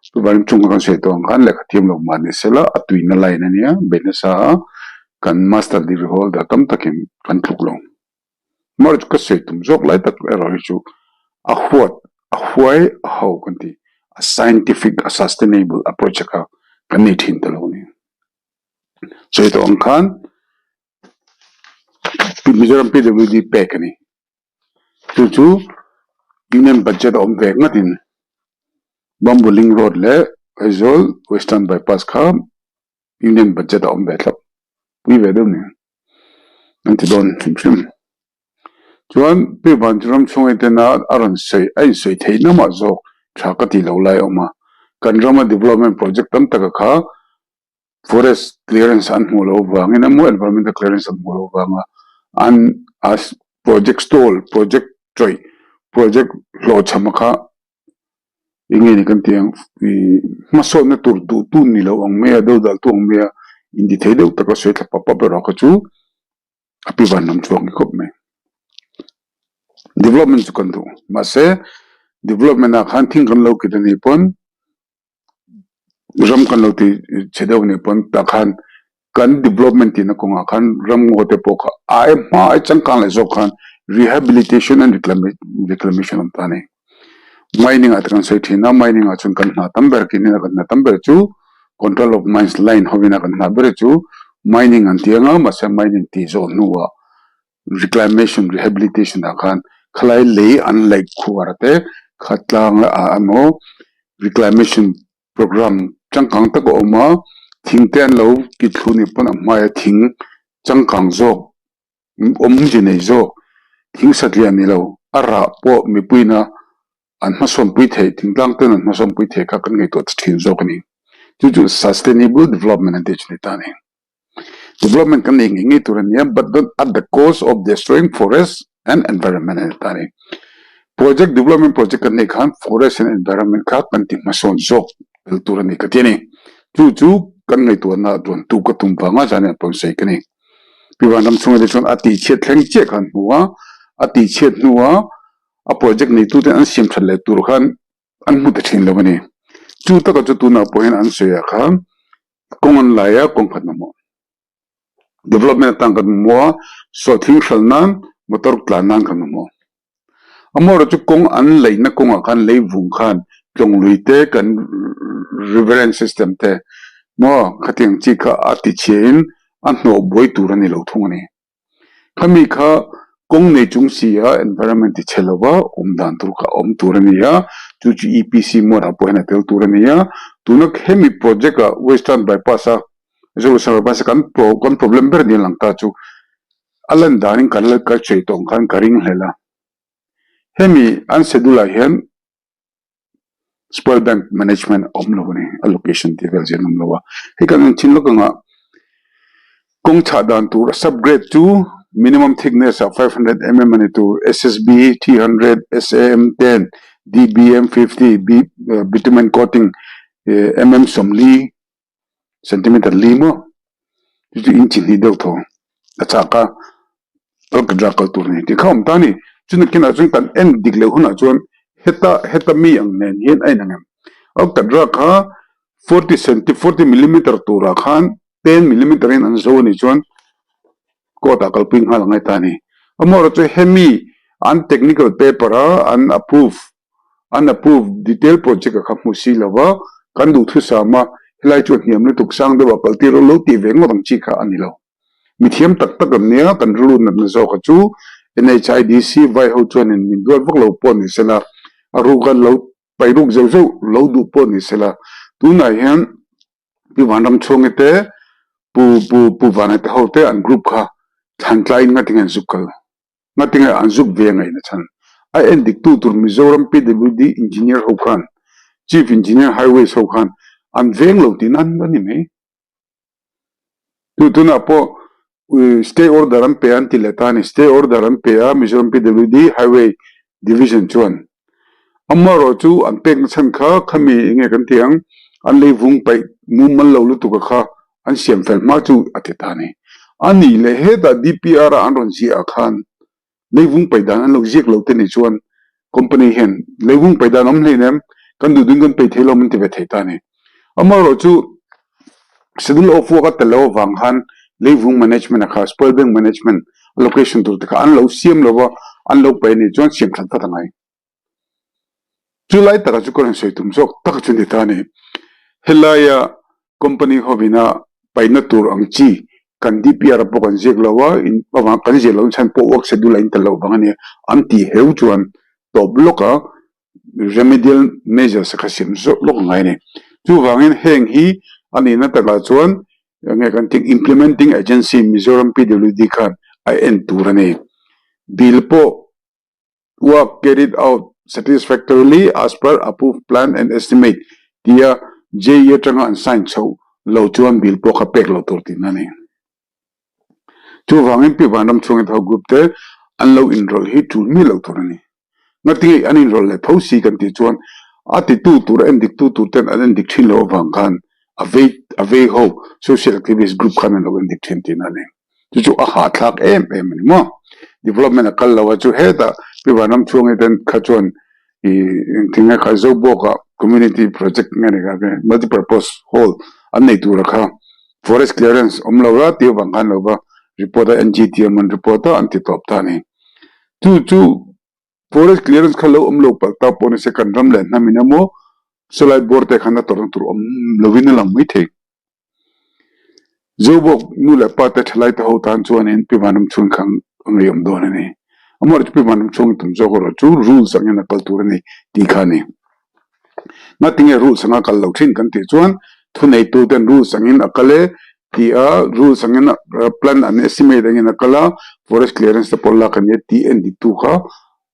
Chuvangin chung kha kan sawi tawh ang khan lehkha thiam lo mah ni sela a tuina line a nia, bei nasa a kan master degree holder tam takin kan tluk lo. March ka sawi tum zawk lai tak erawh hi chu a huat a huai a ho kan ti a scientific a sustainable approach a kha kan nei thin ta lo a ni. Sawi tawh ang khan Mizoram PWD pek a ni. Chu chu Union Budget a awm ve ngatin Bamboo Link Road leh Aizawl Western Bypass kha Union Budget a awm ve thlap pui ve deuh ni an ti dawn hrim hrim. Chuan Pi Vanchuram chhunga tena a rawn sawi a insawi theih na mah zawk tha ka tih loh lai a awm a, kan rama development project tam taka kha forest clearance an hmuh loh avangin emaw environmental clearance an hmuh loh avanga an project stall project tawih project hlawhchham kha Eng nge ni kan tih ang ih hmasawnna tur duh tu ni lo ang mai a dodal tu ang mai a inti thei deuh taka sawi thla pap pap erawh kha chu a pi van lam chuang ni khawp mai. Development chu kan duh mahse development ah khan thing kan lo kit a nih pawn ram kan lo ti chhe deuh a nih pawn tah khan Kan development tihna kawngah khan ramngaw te pawh kha ai hma ai changkang leh zawk khan rehabilitation and reclamation awm ta a ni. Mining ah te kan sawi thin a, mining ah chuan kan hna tam ber tih hnenah kan hna tam ber chu control of mines line hovin a kan hna ber chu mining an ti anga mahse mining tih zawh hnuah reclamation rehabilitation ah khan khalai lei an laih khuar te khatlang ah emaw reclamation Program changkang tak a awm a, thing te an lo kit thlu nih pawn a hmaia thing changkang zawk awmze nei zawk thing satliah ni lo. A rah pawh mipuiina an hmasawnpui theih, thingtlang ten an hmasawnpui theih kha kan ngaihtuah ta thin zawk a ni. Chu chu sustainable development an tih chu ni ta a ni. Development kan nei ngei ngei tur a nia but not at the cost of destroying forest and environment a ni ta a ni. Project development project kan neih khan forest and environment kha kan ti hmasawn zawk tel tur a ni ka ti a ni. Chu chu kan ngaihtuahna duan tu ka tum vanga zan hian pawn sawi ka ni. Pi Vanram chhunga te chuan a tihchhiat thleng chiah khan hmu a, a tihchhiat hnua a project neitute an siam that leh tur khan an hmu ta thin lo a ni. Chu taka chu tunah pawh hian an sawi ah khan kawng an lai a, kawng khat mamawh development atan kan mamawh a, sawhthing hral nan motor tlan nan kan mamawh. Amaherawhchu chu kawng an leihna kawngah khan lei vung khan tlawng lui te kan riverine system te maw khatiang chi kha a ti chhia in a hnawh buai tur a ni lo thung a ni. Khami kha kawng nei chung si a environment ti chhe lova awm dan tur kha a awm tur a ni a, chu chu EPC mode ah pawh hian a tel tur a ni a. Tuna hemi project ah Western Bypass a Western Bypass a kan problem ber ni a lang ta chu A lan danin kan la kal chei tawh ang khan ka ring hlel a. Hemi an schedule ah hian Spoil Bank Management a awm lo a ni, allocation tih vel zia an awm lo a. Hei kan en thin lawk anga kawng chhah dan tur sub-grade chu minimum thickness ah 500 mm a ni tur, SSB 300, SAM 10, DBM 50, bitumen coating mm 40, Centimeter li maw chu chu inch hnih deuh thaw a chak a alkadra kal tur a ni tih kha a awm ta a ni. Chuna kinah chuan kan en dik leh hunah chuan heta heta mi ang nen hian a inang em? Alkadra kha 40 centi 40 millimeter turah khan 10 millimeter in an zo a nih chuan court ah kalpui nghal a ngai ta a ni. Amaherawhchu hemi an technical paper a an approve An approve detail project a kha hmu si lo va, kan duhthusam a, helai chu a hniam lutuk sang deuh a kal tir lo tih ve ngawt ang chi kha a ni lo. Mithiam tak tak an nia, kan rilru natna zawk a chu NHIDC vai ho chuanin min duat vak lo pawh ni sela, a ruk a lo pai ruk zeuh zeuh lo duh pawh ni sela, tunah hian Pi Vanramchhuangi te, Pu Pu Pu Vanate ho te an group kha thlan tlaiin ngatinge an zuk kal. Ngatinge an zuk ve ngaihna chhan. A en dik tu tur Mizoram PWD Engineer ho khan, Chief Engineer Highways ho khan an veng lo tih nan a ni mai. Tu tunah pawh Stay order an pe an ti leh ta a ni. Stay order an pe a Mizoram PWD Highway Division chuan. Amaherawh chu an pekna chhan kha khami enge kan ti ang, an lei vung paih mumal lo lutuk a kha an siam fel hma chu a ti ta a ni. A nih leh hetah DPR a an rawn ziah ah khan leivung paih dan an lo ziak lo te nih chuan company hian leivung paih dan awm hleinem kan duh duhin kan peih thei lo an ti ve thei ta a ni. Amaherawh chu schedule of work a tel lo avang khan leivung management a kha spoil bank management allocation tur te kha an lo siam lo va an lo paih a nih chuan siam that vat a ngai. Chu lai takah chu ka rawn sawi tum zawk tak chu ni ta a ni. Helaia company hovina paihna tur ang chi kan DPR pawh kan ziak lo a, in avang kan ziak loh chhan pawh work schedule a intel loh vang a nia. An tih heu chuan tawp lawka remedial measures a kha siam zawk lawk a ngai a ni. Chuvangin heng hi a nihna takah chuan enge kan tih implementing agency Mizoram PWD khan a en tur a ni. Bill pawh Work carried out satisfactorily as per approved plan and estimate tia JE atanga an sign chhoh lo chuan bill pawh kha pek lo tur tihna a ni. Chuvangin Pi Vanramchhungi tho group te an lo inrawlh hi tul mi lo tur a ni. Ngatinge an inrawlh leh tho si kan tih chuan a titu tur a endiktu tur ten an endik thin loh avang khan a vei a vei ho social activist group khan an lo endik thin tihna a ni. Chu chu a hahthlak em em a ni maw? Development a kal lo a chu hetah Pi Vanramchhuangi ten kha chuan ih engtin nge kha Zobawka community project nge ni kha multi purpose hall an nei tura kha forest clearance awm lo a tih avang khan lo va report a NGT an rawn report a an ti tawp ta a ni. Chu chu forest clearance kha lo awm lo palh ta pawh ni se kan ram leh hnam in emaw sawlai bawr te khan a tawrhna tur awm lovin a lang maithei. Zobawk nu leh pa te thalai te ho tan chuanin Pi Vanramchhung kha a ngeiawm dawn a ni. Amaherawhchu Pi Vanramchhung tum zawk erawh chu rules angin a kal tur a ni tih kha a ni. Ngatinge rules anga kal lo thin kan tih chuan thuneitu ten rules angin a kal e tih a, rules angin plan an estimate angin a kal a, forest clearance te pawh lak a ni e tih en diktu kha.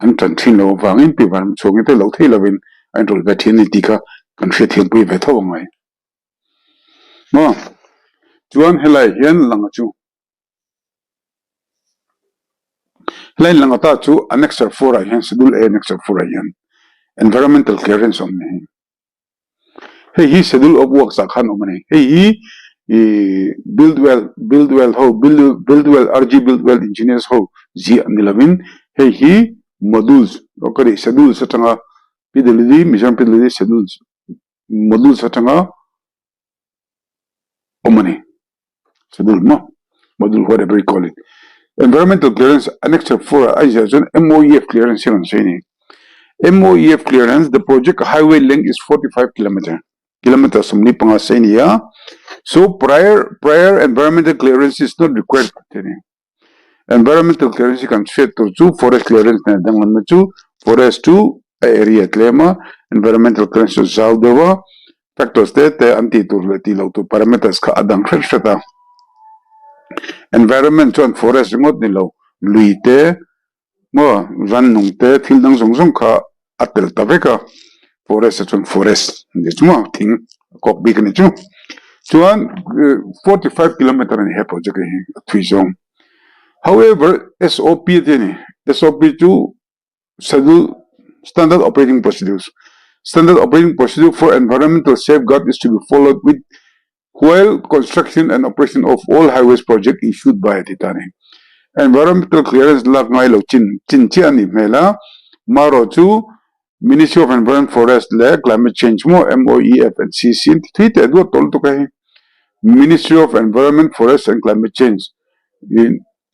An ṭan ṭhin lo avangin Pi Vanramchhuangi te lo thei lovin a inrawlh ve ṭhin a ni tih kha kan hriatthiampui ve tho angai. Maw? Chuan helai hian langa chu helai langa ta chu Annexure 4 ah hian Schedule A Annexure 4 ah hian Environmental Clearance awm ni hi. Hei hi Schedule of Works ah khan awm a ni. Hei hi ih Buildwell Buildwell ho Buildwell RG Buildwell Engineers ho ziah ni lovin hei hi Modules ka nih Schedules atanga PWD Mizoram PWD Schedules Modules atanga awm a ni. Schedule maw? Module whatever you call it. Environmental clearance Annexure 4 ah a inziah chuan MOEF clearance hi a rawn sawi a ni. MOEF clearance, the project highway length is 45 kilometer, kilometer 45 sei a ni a, so prior prior environmental clearance is not required tih a ni. Environmental clearance hi kan hriat tur chu forest clearance nen a danglamna chu forest chu a area tlem a, environmental clearance chu zau deuh a, factors te te an tih tur leh tih loh tur parameters kha a dang hret hret a. Environment chuan forest ringawt ni lo lui te Maw rannung te thil dang zawng zawng kha a tel ta vek a, forest ah chuan forest a ni chu maw thing a kawk bik a ni chu. Chuan 45 kilometer a ni he project hi a thui zawng. However, SOP te a ni, SOP chu Schedule Standard Operating Procedures, Standard Operating Procedure for Environmental Safeguard is to be followed with While construction and operation of all highways project issued by a ti ta ni. Environmental clearance lak ngai lo chin chin chiah a nih hmel a, marawh chu Ministry of Environment Forest leh Climate Change maw MOEF and CC an ti thui teh duat tawh lutuk a hei. Ministry of Environment Forest and Climate Change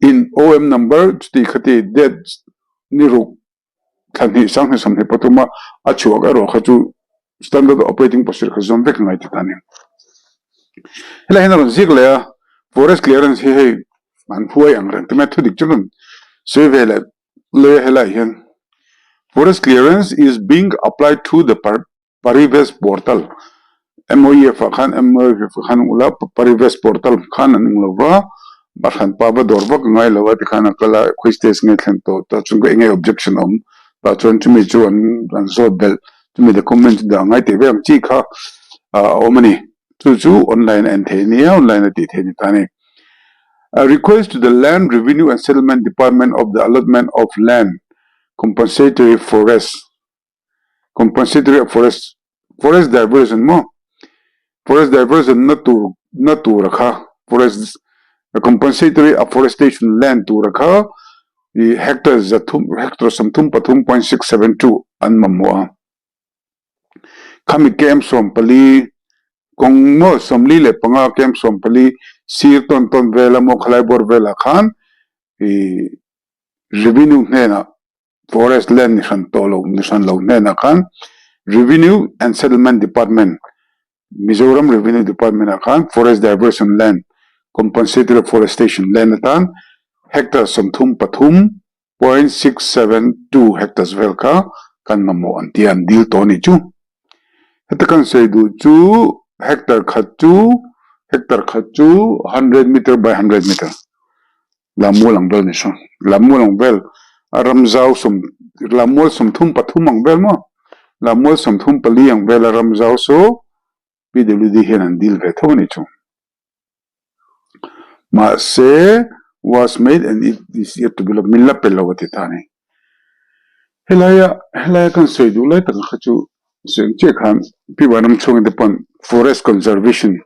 in OM number chuti khati date ni ruk Thla hnih sanghnih 20 pathuma a chhuak erawh kha chu Standard Operating Procedure kha zawm vek ngai ti ta a ni. Helai hian a rawn zik leh a, Forest Clearance hi hei an huai ang reng te mai thudik chu rawn sawi ve leh leh a helai hian Forest Clearance is being applied through the Parivesh Portal, MOEF ah khan MOEF ah khan ula Parivesh Portal khan an eng lova a hranpa va dawr vak a ngai lo a tikhan a kal a khawi stage nge thlen tawh tah chuan eng nge objection a awm tah chuan chumi chu an an zawt belh chumi document chu dah ngai tih vek ang chi kha a awm a ni chu chu online a en theih a nia online a tih theih a ni ta a ni. A request to the Land Revenue and Settlement Department of the allotment of land compensatory forest Compensatory forest forest diversion maw forest diversion na tur na tura kha forest compensatory afforestation land tura kha ih hectare zathum hectare 33.672 an mamawh a khami kem 14 kawng maw 45 kem 14 sir tawn tawn vela maw khalai bawr velah khan ih revenue hnenah. Forest land ni hran tawh lo ni hran lo hnenah khan Revenue and Settlement Department, Mizoram Revenue Department ah khan Forest Diversion Land, Compensatory Afforestation Land atan hectare 33.672 hectares vel kha kan mamawh an ti a, an dil tawh a nih chu. Heta kan sawi duh chu hectare khat chu hectare khat chu 100 meter by 100 meter. Lammual ang vel ni saw. Lammual ang vel a ram zau sawm Lammual 33 ang vel maw? Lammual 34 ang vel a ram zau saw PWD hian an dil ve tho a ni chu. Mahse was made and it is yet to be min la pe lo a ti ta a ni. Helaia helaia kan sawi duh lai taka kha chu sawi ang chiah khan Pi Vanram chhungin te pawn Forest Conservation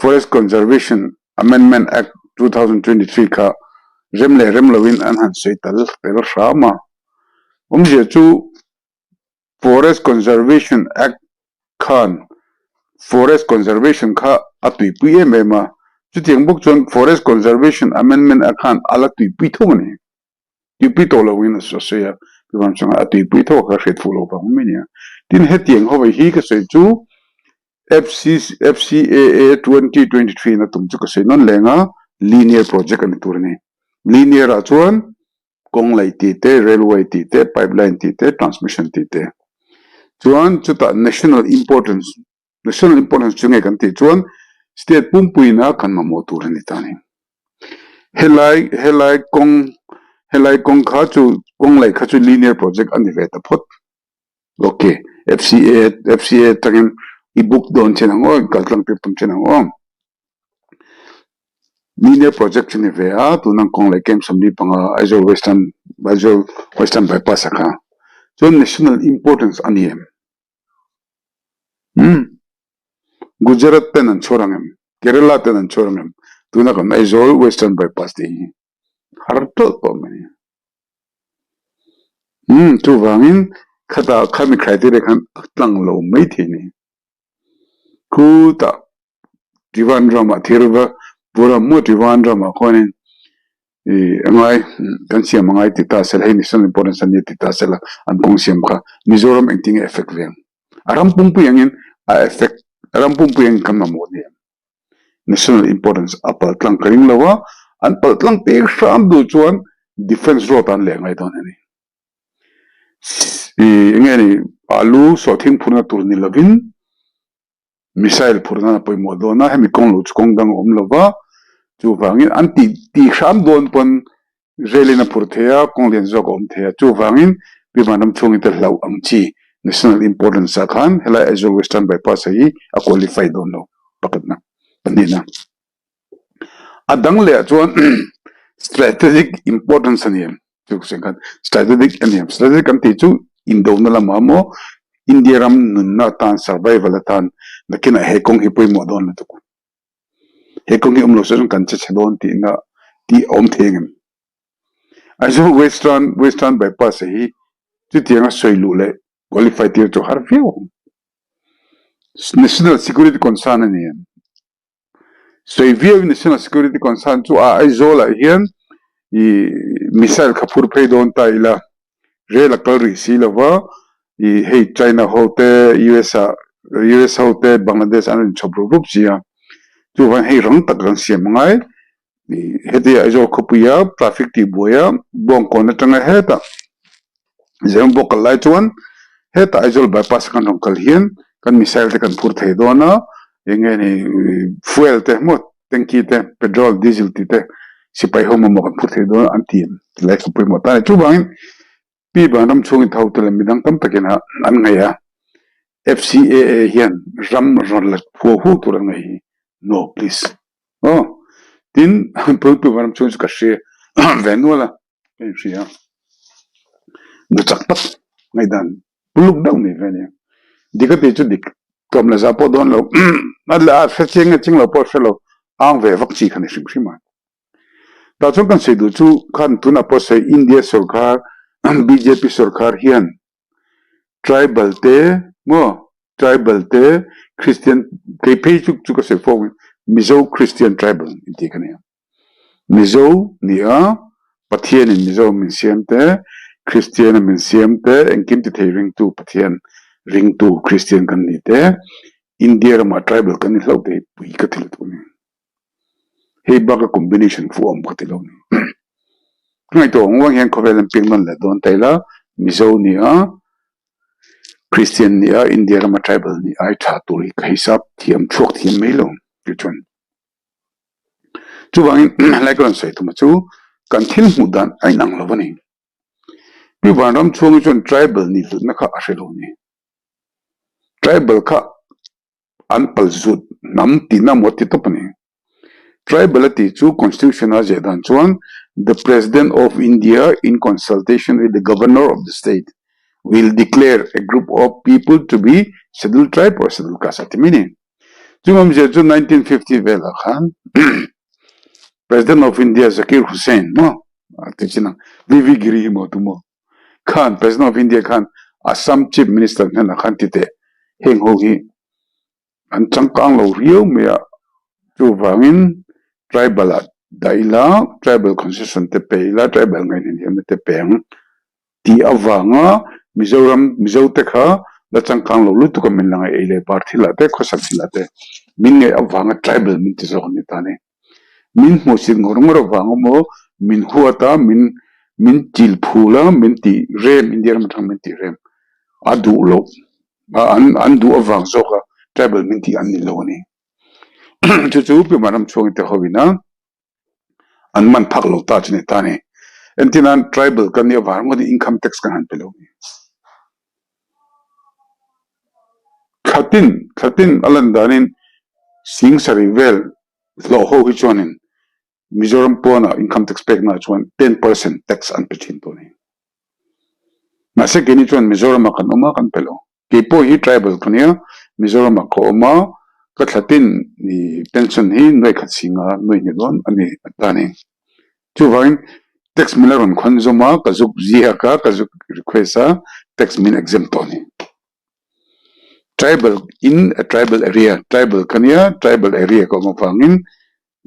Forest Conservation Amendment Act 2023 kha rem leh rem loin an han sawi tal tel hram a. Awmzia chu Forest Conservation Act khan Forest Conservation kha a tuipui em em a, chutiang bawk chuan Forest Conservation Amendment Act khan a la tuipui tho a ni. Tuipui tawh lo in a sawi a, chuvang chuan a tuipui tho a ka hriat fuh lo vang mai a nia. Tin, hetiang ho hi ka sawi chu FCAA 2023 in a tum chu ka sawi nawn leng a, linear project a ni tur a ni. Linear ah chuan kawng laih tih te, railway tih te, pipeline tih te, transmission tih te. Chuan chutah national importance, national importance chu nge kan tih chuan state pumpuiin a kan mamawh tur a ni ta a ni. Helai helai kawng. Helai kawng kha chu kawng laih kha chu linear project a ni ve ta phawt. Ok, FCA FCA atangin i book dawn chin ang aw, i kaltlang tir tum chin ang aw. Linear project chu ni ve a, tuna kawng leh camp 45 Aizawl Western Aizawl Western Bypass a kha. Chuan national importance a ni em? Umm. Gujarat ten an chhawr ang em? Kerala ten an chhawr ang em? Tuna kan Aizawl Western Bypass tih hi har tawlh tawh mai. Umm chuvangin khatah khami criteria khan a tlang lo mai thei ni. Khutah Trivandrum-ah Thiruvananthapuram maw Trivandrum-ah khuanin ih a ngai kan siam a ngai ti ta sela hei national importance a nia ti ta sela an kawng siam kha Mizoram engtin nge effect ve ang? A ram pumpui angin a effect a ram pumpui angin kan mamawh nia. National importance a pal tlang ka ring lo a, an pal tlang pek hram duh chuan defence road an leh ngai dawn a ni. Ih eng nge ni alu sawhthing phurna tur ni lovin Missile phurh nan a pawimawh dawn a, hemi kawng lo chu kawng dang a awm lo va, chuvangin an tih tih hram dawn pawn rail in a phurh thei a, kawng lian zawk a awm thei a, chuvangin Pi Vanram chhungin te hlauh ang chi national importance ah khan helai Aizawl Western Bypass ah hi a qualify dawn lo pakhatna, pahnihna. A dang leh ah chuan strategic importance a ni em? Chu ka sawi khan strategic a ni em? Strategic kan tih chu indona lamah maw India ram nunna atan survival atan nakinah he kawng hi pawimawh dawn lutuk. He kawng hi awm lo se chuan kan che chhe dawn tihna tih a awm thei angem? Aizawl Western Western Bypass hi chutianga sawi luh leh qualify tir chu har viau ang. National security concern a ni em? Sawi viau in National Security Concern chu a Aizawl ah hian ih missile kha phur phei dawn ta ila rel a kal rih si lova ih hei China ho te US ah US ho te Bangladesh an rawn chhawp rup rup si a chuvang hei rang tak kan siam angai ih heti Aizawl khawpui a traffic tih buai a Bawngkawn atanga hetah Zembawk kal lai chuan hetah Aizawl bypass kan rawn kal hian kan missile te kan phur thei dawn a, eng nge ni fuel te maw tanky te petrol diesel tih te sipai ho mamawh kan phur thei dawn a an ti ti lai kha pawimawh ta a ni. Chuvangin Pi Vanram chhungin tho te leh midang tam takin an ngaih a, FCAA hian ram rawn la phuah hu tur an ngaih hi no please aw. Tin Pi Vanram chhungin chu ka hre ve nual a. Ka inhria a, nu chak tak ngaihdan puluk deuh nei ve a nia. Dik a tih chu dik tlawm leh zah pawh dawn lo, a leh a hre chiang nge ching lo pawh a hre lo, ang ve vak chi kha ni hrim hrim a. Tah chuan kan sawi duh chu khan tunah pawh sawi India sorkar bjp sorkar hian tribal te maw tribal te Christian kei phei chu chu ka sawi fo ang Mizo Christian tribal intih kha nia. Mizo ni a, Pathianin Mizo min siam te, Kristiana min siam te, engkim ti thei ringtu Pathian ringtu Kristian kan ni te, India ramah tribal kan ni hlauh te hi pui ka ti lutuk a ni. Hei baka combination fuh awm ka ti lo a ni. Ka ngaihtuah ang uang hian khawvel an piang nawn leh dawn ta ila, Mizo ni a, Kristian ni a, India rama tribal ni ai tha tur hi ka hisap thiam chhuak thiam mai lo tih chuan. Chuvangin helai ka rawn sawi tum a chu kan thil hmuh dan a inang lo a ni. Pi Vanram chhungi chuan tribal nih hlutna kha a hre lo a ni. Tribal kha an pal zut hnam tihna maw ti tawp a ni. Tribal a tih chu constitution a ziah dan chuan the President of India in consultation with the Governor of the state will declare a group of people to be scheduled tribe or scheduled caste a ti mai a ni. Chungawmzia chu 1950 velah khan President of India Zakir Hussain maw a ti chin ang V V Giri hi maw tu maw khan President of India khan Assam Chief Minister hnenah khan ti teh heng ho hi an changkang lo riau mai a chuvangin tribal ah dah ila tribal concession te pe ila tribal ngaihna te pe ang Tih avanga Mizoram Mizote kha la changkang lo lutuk a min la ngaih ei leh bar thil ah te khawsak thil ah te min ngaih avanga tribal min ti zawk a ni ta ni. Min hmuhsit ngawr ngawr avanga maw min huat a min min chil phul a min tih rem India ram atang min tih rem a duh loh a an an duh avang zawk a tribal min tih an ni lo a ni. Chu chu Piman ram chhuangin te ho in a. an man phak lo ta chu ni ta ni. Entirnan tribal kan nih avang ringawtin income tax kan han pe lo ni. Thlatin thlatin a lan danin sing sarih vel hlawh ho hi chuanin Mizoram pawnah income tax peknaah chuan 10% tax an pe thin tawh a ni. Mahse keini chuan Mizoramah kan awm a, kan pe lo. Kei pawh hi tribal ka nia, Mizoramah ka awm a, ka thlatin pension hi nuai khat singa nuai hnih dawn a ni a ta a ni. Chuvangin tax min la rawn khawn zawm a, ka zuk ziak a, ka zuk request a, tax min exempt tawh a ni. Tribal in a tribal area, tribal ka nia, tribal area ka awm avangin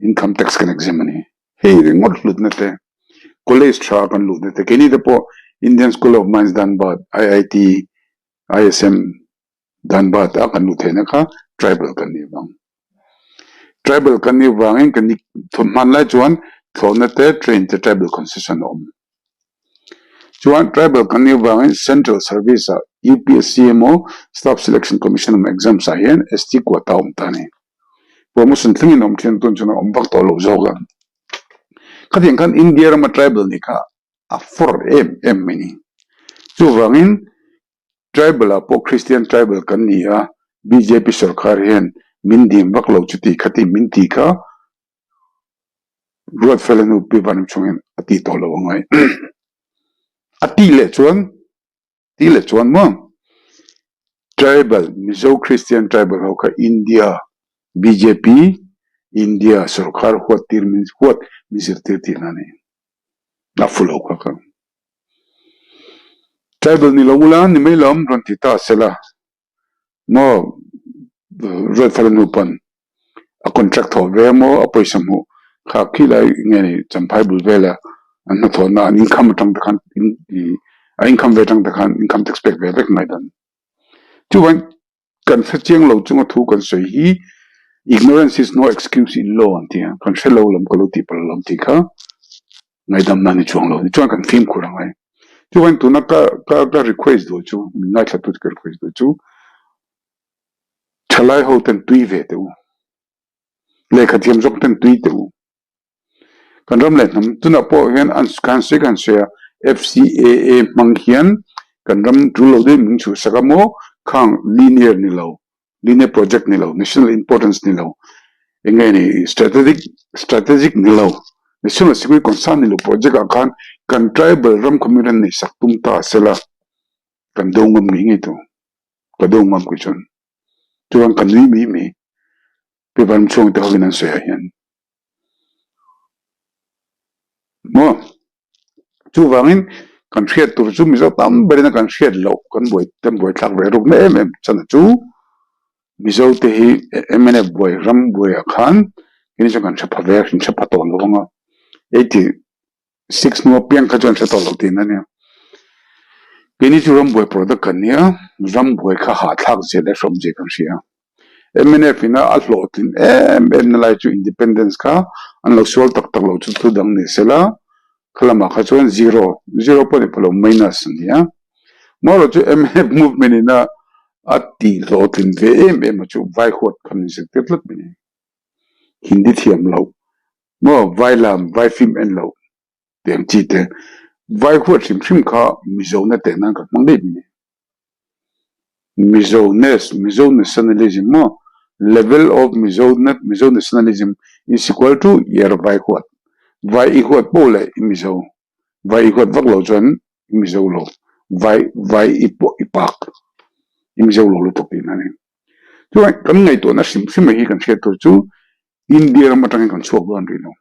income tax kan exempt a ni. Hei ringawt hlutna te, college tha kan luhna te, keini te pawh Indian School of Mines Dhanbad, IIT, ISM Dhanbad a kan luh theihna kha tribal kan nih vang. Tribal kan nih vangin kan hman lai chuan thlawhna te, train te tribal concession a awm. Chuan tribal kan nih vangin central service ah UPSC emaw Staff Selection Commission emaw exams ah hian ST quota a awm ta a ni. Promotion thlengin a awm thin tun chuan a awm vak tawh lo zawk a. Khatiang khan India rama tribal nih kha a fawr em em mai ni. Chuvangin tribal ah pawh Christian tribal kan ni a, bjp sorkar hian min dim vak lo chuti khati min ti kha Ruatfela nu Pi Vanramchhungin a ti tawh lo angai. A ti leh chuan Ti leh chuan maw Tribal, Mizo Christian Tribal ho kha India bjp India sorkar huat tir min huat min zirtir tihna a ni. A fu lo kha kha. Tribal ni lo ula ni mai lawm rawn ti ta sela. Maw Ruatfala nu pawn a contract thawh ve maw a pawisa hmuh kha khi lai nge ni Champhai bul vela an hnathawhna an income atang te khan a income ve atang te khan income tax pek ve vek mai dan. Chuvang kan hre chiang lo chunga thu kan sawi hi ignorance is no excuse in law an ti a, kan hre lo lam ka lo tih palh lo tih kha Ngaihdamna ni chuang lo ni chuan kan fimkhur ang ai. Chuan tuna ka ka ka request duh chu, min ngaithla tu ka request duh chu, thalai ho ten tui ve teh u. Lehkha thiam zawk ten tui teh u. Kan ram leh hnam tunah pawh hian an kan sawi kan sawi a, FCAA hmang hian kan ram tul lo deuh min chhuhsak a maw, khang linear ni lo Linear project ni lo, national importance ni lo, eng nge ni strategic strategic ni lo, national security concern ni lo project ah khan kan tribal ram kha mi rawn nei sak tum ta sela kan do ngam ngei ngei tawh, ka do ngam kei chuan. Chuan ka nui mai mai paper an chhuang te hovin an sawi ah hian. Maw? Chuvangin kan hriat tur chu Mizo tam berin a kan hriat loh kan buai kan buai thlak ve rukna em em chhan chu Mizo te hi mnf buai ram buaiah khan keini chuan kan hre pha ve a, kan hre pha tawh lo ang a, 86 hnu apiang kha chuan hre tawh lo tihna a nia. Keini chu ram buai product kan nia, ram buai kha hahthlak zia leh hrawm zia kan hria. Mnf ina a hlawhtlin em em na lai chu independence kha an lo sual tak tak lo chu thu dang ni sela, kha lamah kha chuan zero, zero pawh ni pha lo minus a ni a. Marawh chu mnf movement ina a tih hlawhtlin ve em em a chu vai huat kha min zirtir tlat mai ni. Hindi thiam loh maw vai lam vai film en loh tih ang chi te vai huat hrim hrim kha Mizo na teh nan kan hmang daih mai ni. Mizo-ness, Mizo nationalism maw? Level of Mizo Mizo nationalism is equal to yer vai huat. Vai i huat poh leh i Mizo. Vai i huat vak lo chuan i Mizo lo. Vai vai i pawh i pak. I Mizo lo lutuk tihna a ni. Chuan kan ngaihtuahna hrim hrim hi kan hriat tur chu India ram atangin kan chhuak dawn rih lo.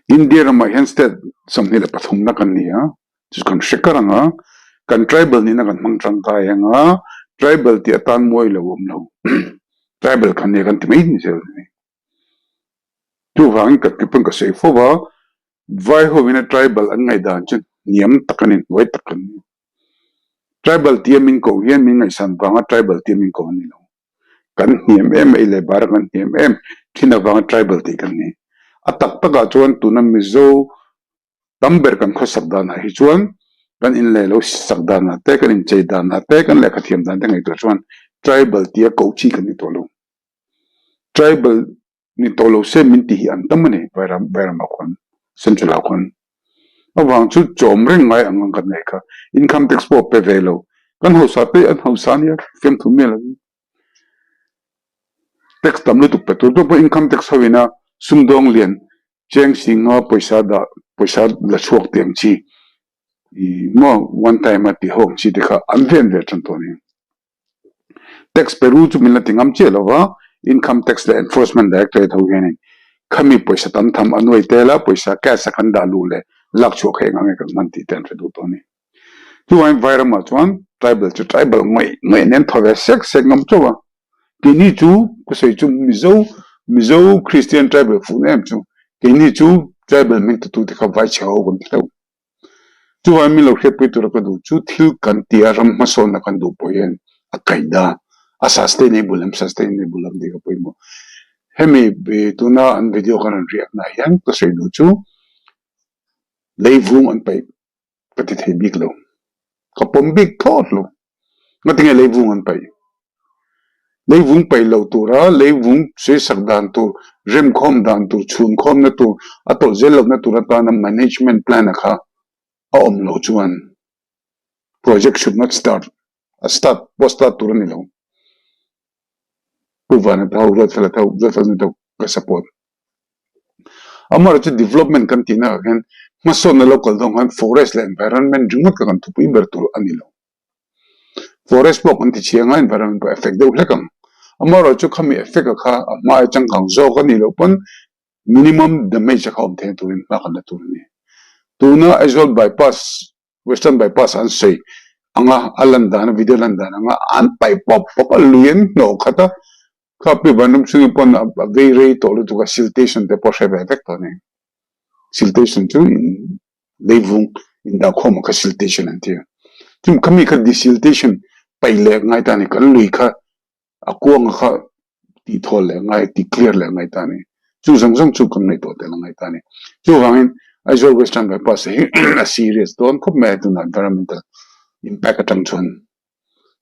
India ramah hian state 23 na kan ni a, chu kan hre kar ang a, kan tribal nihna kan hmang tangkai ang a, tribal tih atan mawi lo awm lo, tribal kan nia kan ti mai ni zel a ni. Chuvangin ka ti pawn ka sawi fo va, vai hovina tribal an ngaihdan chu hniam tak a ni, hnuai tak a ni. Tribal tia min koh hian min ngaihsan vanga tribal tia min koh a ni lo. Kan hniam em mai leh bara kan hniam em thin avanga tribal tih kan ni. A tak takah chuan tuna Mizo tam ber kan khawsak danah hi chuan kan in leh lo sak danah te, kan inchei danah te, kan lehkha thiam dan te ngaihtuah chuan tribal tia koh chi kan ni tawh lo. Tribal ni tawh lo se min tih hi an tam a ni Vairam Vairamah khuan Central ah khuan. Avang chu chawm reng ngai ang ang kan nei kha. Income tax pawh pe ve lo. Kan hausa te an hausa ania fiamthu miah lovin. Tax tam lutuk pe tur tur pawh income tax ho ina sumdawng lian cheng singa pawisa dah pawisa la chhuak tih ang chi ih maw one time a ti ho ang chi te kha an ven ve tan tawh a ni. Tax pe ru chu min la ti ngam chiah lo va, Income Tax leh Enforcement Directorate ho hianin khami pawisa tam tham a nuai tel a, pawisa cash a kan dah luh leh lak chhuah kha eng ang nge kan hman tih te an hre duh tawh a ni. Chuvangin Vairamah chuan tribal chu tribal ngawih ngawih nen thaw ve sek sek ngam chauh a, keini chu ka sawi chu Mizo Mizo Christian tribal fuh na em chu keini chu tribal hming tutu te kha vaichhe ho kan ti hlauh. Chuvangin min lo hriatpui tura ka duh chu thil kan tia ram hmasawnna kan duh pawh hian a kaih dan, a sustainable em sustainable em tih ka pawimawh. Hemi tuna an video kan rawn riaknaah hian ka sawi duh chu leivung an paih ka ti thei bik lo. Ka pawm bik thlawt lo. Ngatinge leivung an paih? Leivung paih loh tura leivung sawisak dan tur, remkhawm dan tur, chhunkhawmna tur, a tawlh zel lohna tur atana management plan a kha a awm loh chuan project should not start, a start pawh start tur a ni lo. Pu Vana te ho, Ruatfela te ho, Ruatfela nu te ho ka support. Amaherawhchu chu development kan tihna ah hian hmasawnna lo kal dawn khan forest leh environment ringawt kha kan thupui ber tur a ni lo. Forest pawh kan ti chhiang a, environment pawh effect deuh hlek ang. Amaherawhchu chu khami effect a kha a hma changkang zawk a nih loh pawn minimum damage a kha awm theihna turin hma kan la tur a ni. Tuna Aizawl bypass, Western bypass an sawi anga a lan dan a video lan dan anga an paih pawp pawp a, lui an hnawh khat a, kha pi vanram chhungin pawn a vei rei tawh lutuk a, siltation te pawh hre ve vek tawh a ni. Siltation chu in leivung indahkhawm kha siltation an ti a. Chumi khami kha desiltation paih leh ngai ta a ni, kan lui kha a kuanga kha tih thawl leh ngai, tih clear leh ngai ta a ni. Chu zawng zawng chu kan ngaihtuah tel a ngai ta a ni. Chuvangin Aizawl Western Bypass hi a serious dawn khawp mai a tunah environmental impact atang chuan.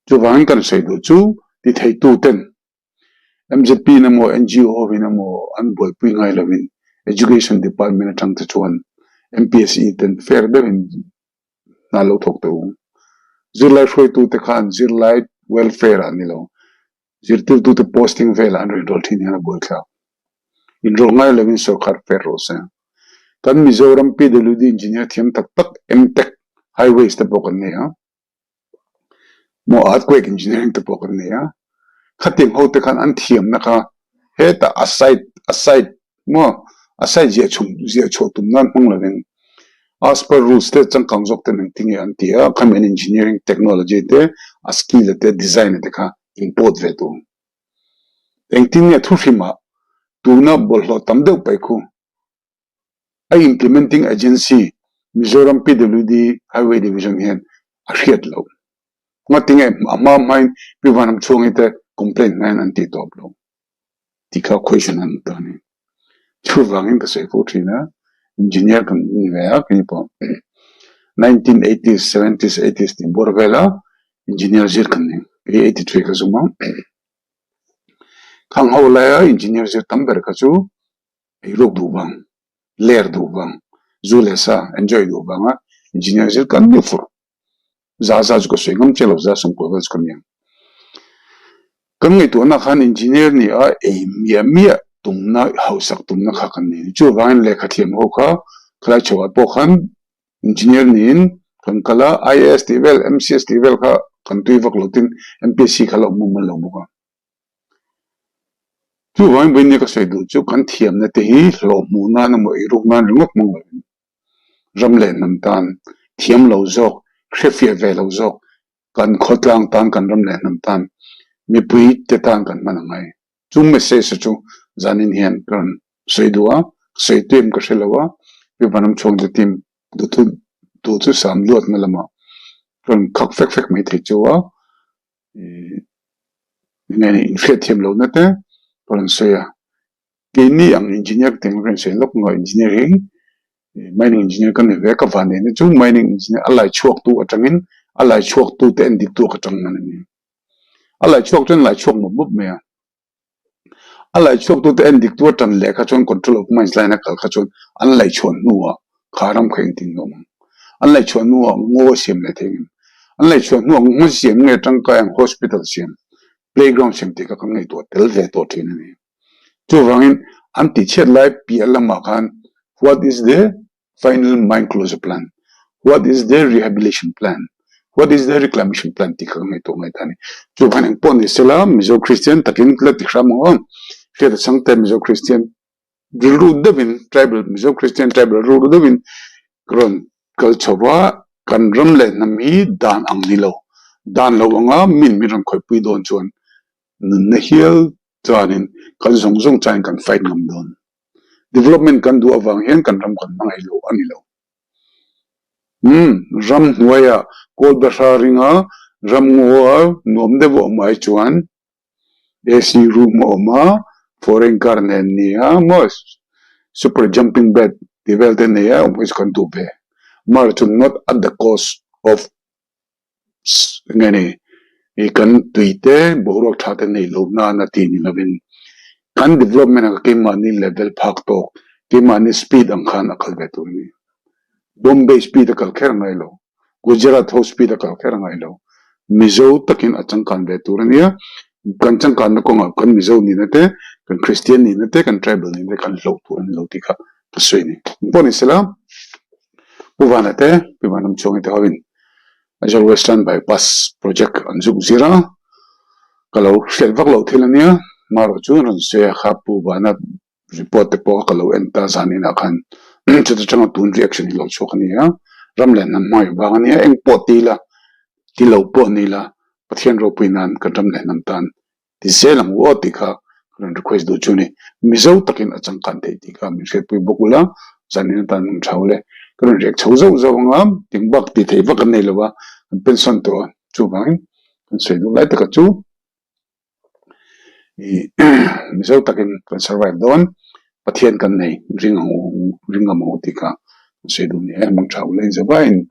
Chuvangin kan sawi duh chu ti theitu ten MZP in emaw NGO hovin emaw an buaipui ngai lovin Education Department atang te chuan MPSE ten fair deuhin hna lo thawk teh u. Zirlai hruaitu te khan zirlai welfare ah ni lo zirtirtu te posting velah an rawn inrawlh thin hian a buaithlak. Inrawlh ngai lovin sorkar fair rawh se. Kan Mizoram PWD engineer thiam tak tak M-Tech Highways te pawh kan nei a. Maw earthquake engineering te pawh kan nei a, khatiang ho te khan an thiamna kha hetah a site a site maw a site ziah chhum ziah chhuah tum nan hmang lovin as per rules te changkang zawk ten engtin nge an ti a, khami an engineering technology te a skill te design te kha import ve tur. Engtin nge thuhrimah tuna bawlhhlawh tam deuh paih khu A implementing agency Mizoram PWD Highway Division hian a hriat loh. Ngatinge a hma hmain Pi Vanramchhuangi te complaint hmain an tih tawp lo tih kha question an ta a ni. Chuvangin ka sawi fo thin a, engineer kan ni ve a kei pawh 1980s, 70s, 80s tih bawr vela engineer zir kan ni. Kei 83 ka zum a. Khang ho laia engineer zir tam ber kha chu Eiruk duh vang, ler duh vang, zu leh sa enjoy duh vanga engineer zir kan ni fur. Za za chu ka sawi ngam che lo, za sawmkual vel chu ka ni ang. Kan ngaihtuahna khan engineer ni a ei miah miah tumna, hausak tumna kha kan nei a ni. Chuvangin lehkha thiam ho kha khalai chhoah pawh khan engineer niin kan kal a, IAS tih vel, MCS tih vel kha kan tui vak lo tin MPSC kha la awm mumal lo bawk a. Chuvangin vawiin ka sawi duh chu kan thiamna te hi hlawh hmuh nan emaw eiruk nan ringawt hmang lovin ram leh hnam tan thiam lo zawk, hrefiah ve lo zawk kan khawtlang tan, kan ram leh hnam tan, mipui te tan kan hman a ngai. Chu message chu zanin hian ka rawn sawi duh a, sawi tuim ka hre lo a, Pi Vanramchhuang te team duhthu duh chu sam luatna lamah ka rawn khak fek fek mai thei chu a. Enge inhriat thiam lohna te ka rawn sawi a, keini ang engineer te ka insawi lawk maw engineer hi mining engineer ka ni ve a, ka van neihna chu mining engineer a lai chhuak tu atangin a lai chhuak tu te en dik tu ka tang hman a ni. A lai chhuak chuan lai chhuak mawp mawp mai a, a lai chhuak tu te en dik tu atang leh kha chuan control of mines line a kal kha chuan an lai chhuah hnuah. Kha ram kha engtin nge awm ang? An laihchhuah hnuah ngaw siam leh thei ngem? An laihchhuah hnuah ngaw siam nge tangkai ang hospital siam, playground siam tih kha kan ngaihtuah tel ve tawh thin a ni. Chuvangin an tihchhiat lai piah lamah khan what is the final mine closure plan? What is the rehabilitation plan? What is the reclamation plan tih kha ka ngaihtuah ngai ta a ni. Chuvangin engpawh ni sela Mizo Kristian takin la ti hram ang aw. Hriat a changte Mizo Kristian rilru deuhin tribal Mizo Christian tribal rilru deuhin ka rawn kal chho va, kan ram leh hnam hi dan ang ni lo, dan lo anga min min rawn khawihpui dawn chuan nunna hial chuanin kan zawng zawng chuan kan fight ngam dawn. Development kan duh avang hian kan ram kan hmangaih lo a ni lo. Umm ram hnuaia kawl bahra ringa ram ngaw nuam deuh a awm ai chuan AC room a awm a, foreign car nen ni a maw super jumping bed tih vel te nei a awm hi chu kan duh ve. Mar chu not at the cost of nge ni ih kan tui te boruak tha te nei lo nana tih ni lovin kan development ang keimahni level phak tawk keimahni speed ang khan a kal ve tur a ni. Bombay speed a kal kher ngai lo. Gujarat ho speed a kal kher ngai lo. Mizo takin a changkan ve tur a nia. Kan changkanna kawngah kan Mizo nihna te, kan Kristian nihna te, kan tribal nihna te kan hloh tur a ni lo tih kha ka sawi a ni. Engpawh ni sela, Pu Vana te, Pi Vanramchhuangi te hoin Aizawl Western Bypass project an zuk zir a, ka lo hriat vak loh thil a nia. Marawh chu rawn sawi a kha Pu Vana Report te pawh ka lo en ta zan inah khan chuta tanga tun reaction hi lo chhuak a ni a, ram leh hnam hmangaih vang a nia, eng pawh ti ila, ti lo pawh ni ila, Pathian ropui nan kan ram leh hnam tan ti zel ang u aw tih kha ka rawn request duh chu a ni. Mizo takin a changkan theih tih kha min hriatpui bawk ula, zan in atan hmun tha ule. Ka rawn react chho zauh zauh ang a, ting bak tih theih vak an nei lo a, an pension tawh a, chuvangin kan sawi duh lai taka chu. Mizo takin kan survive dawn, Pathian kan nei ring ang u, ring ang u tih kha kan sawi duh ni e, mang tha u leng zau vaiin.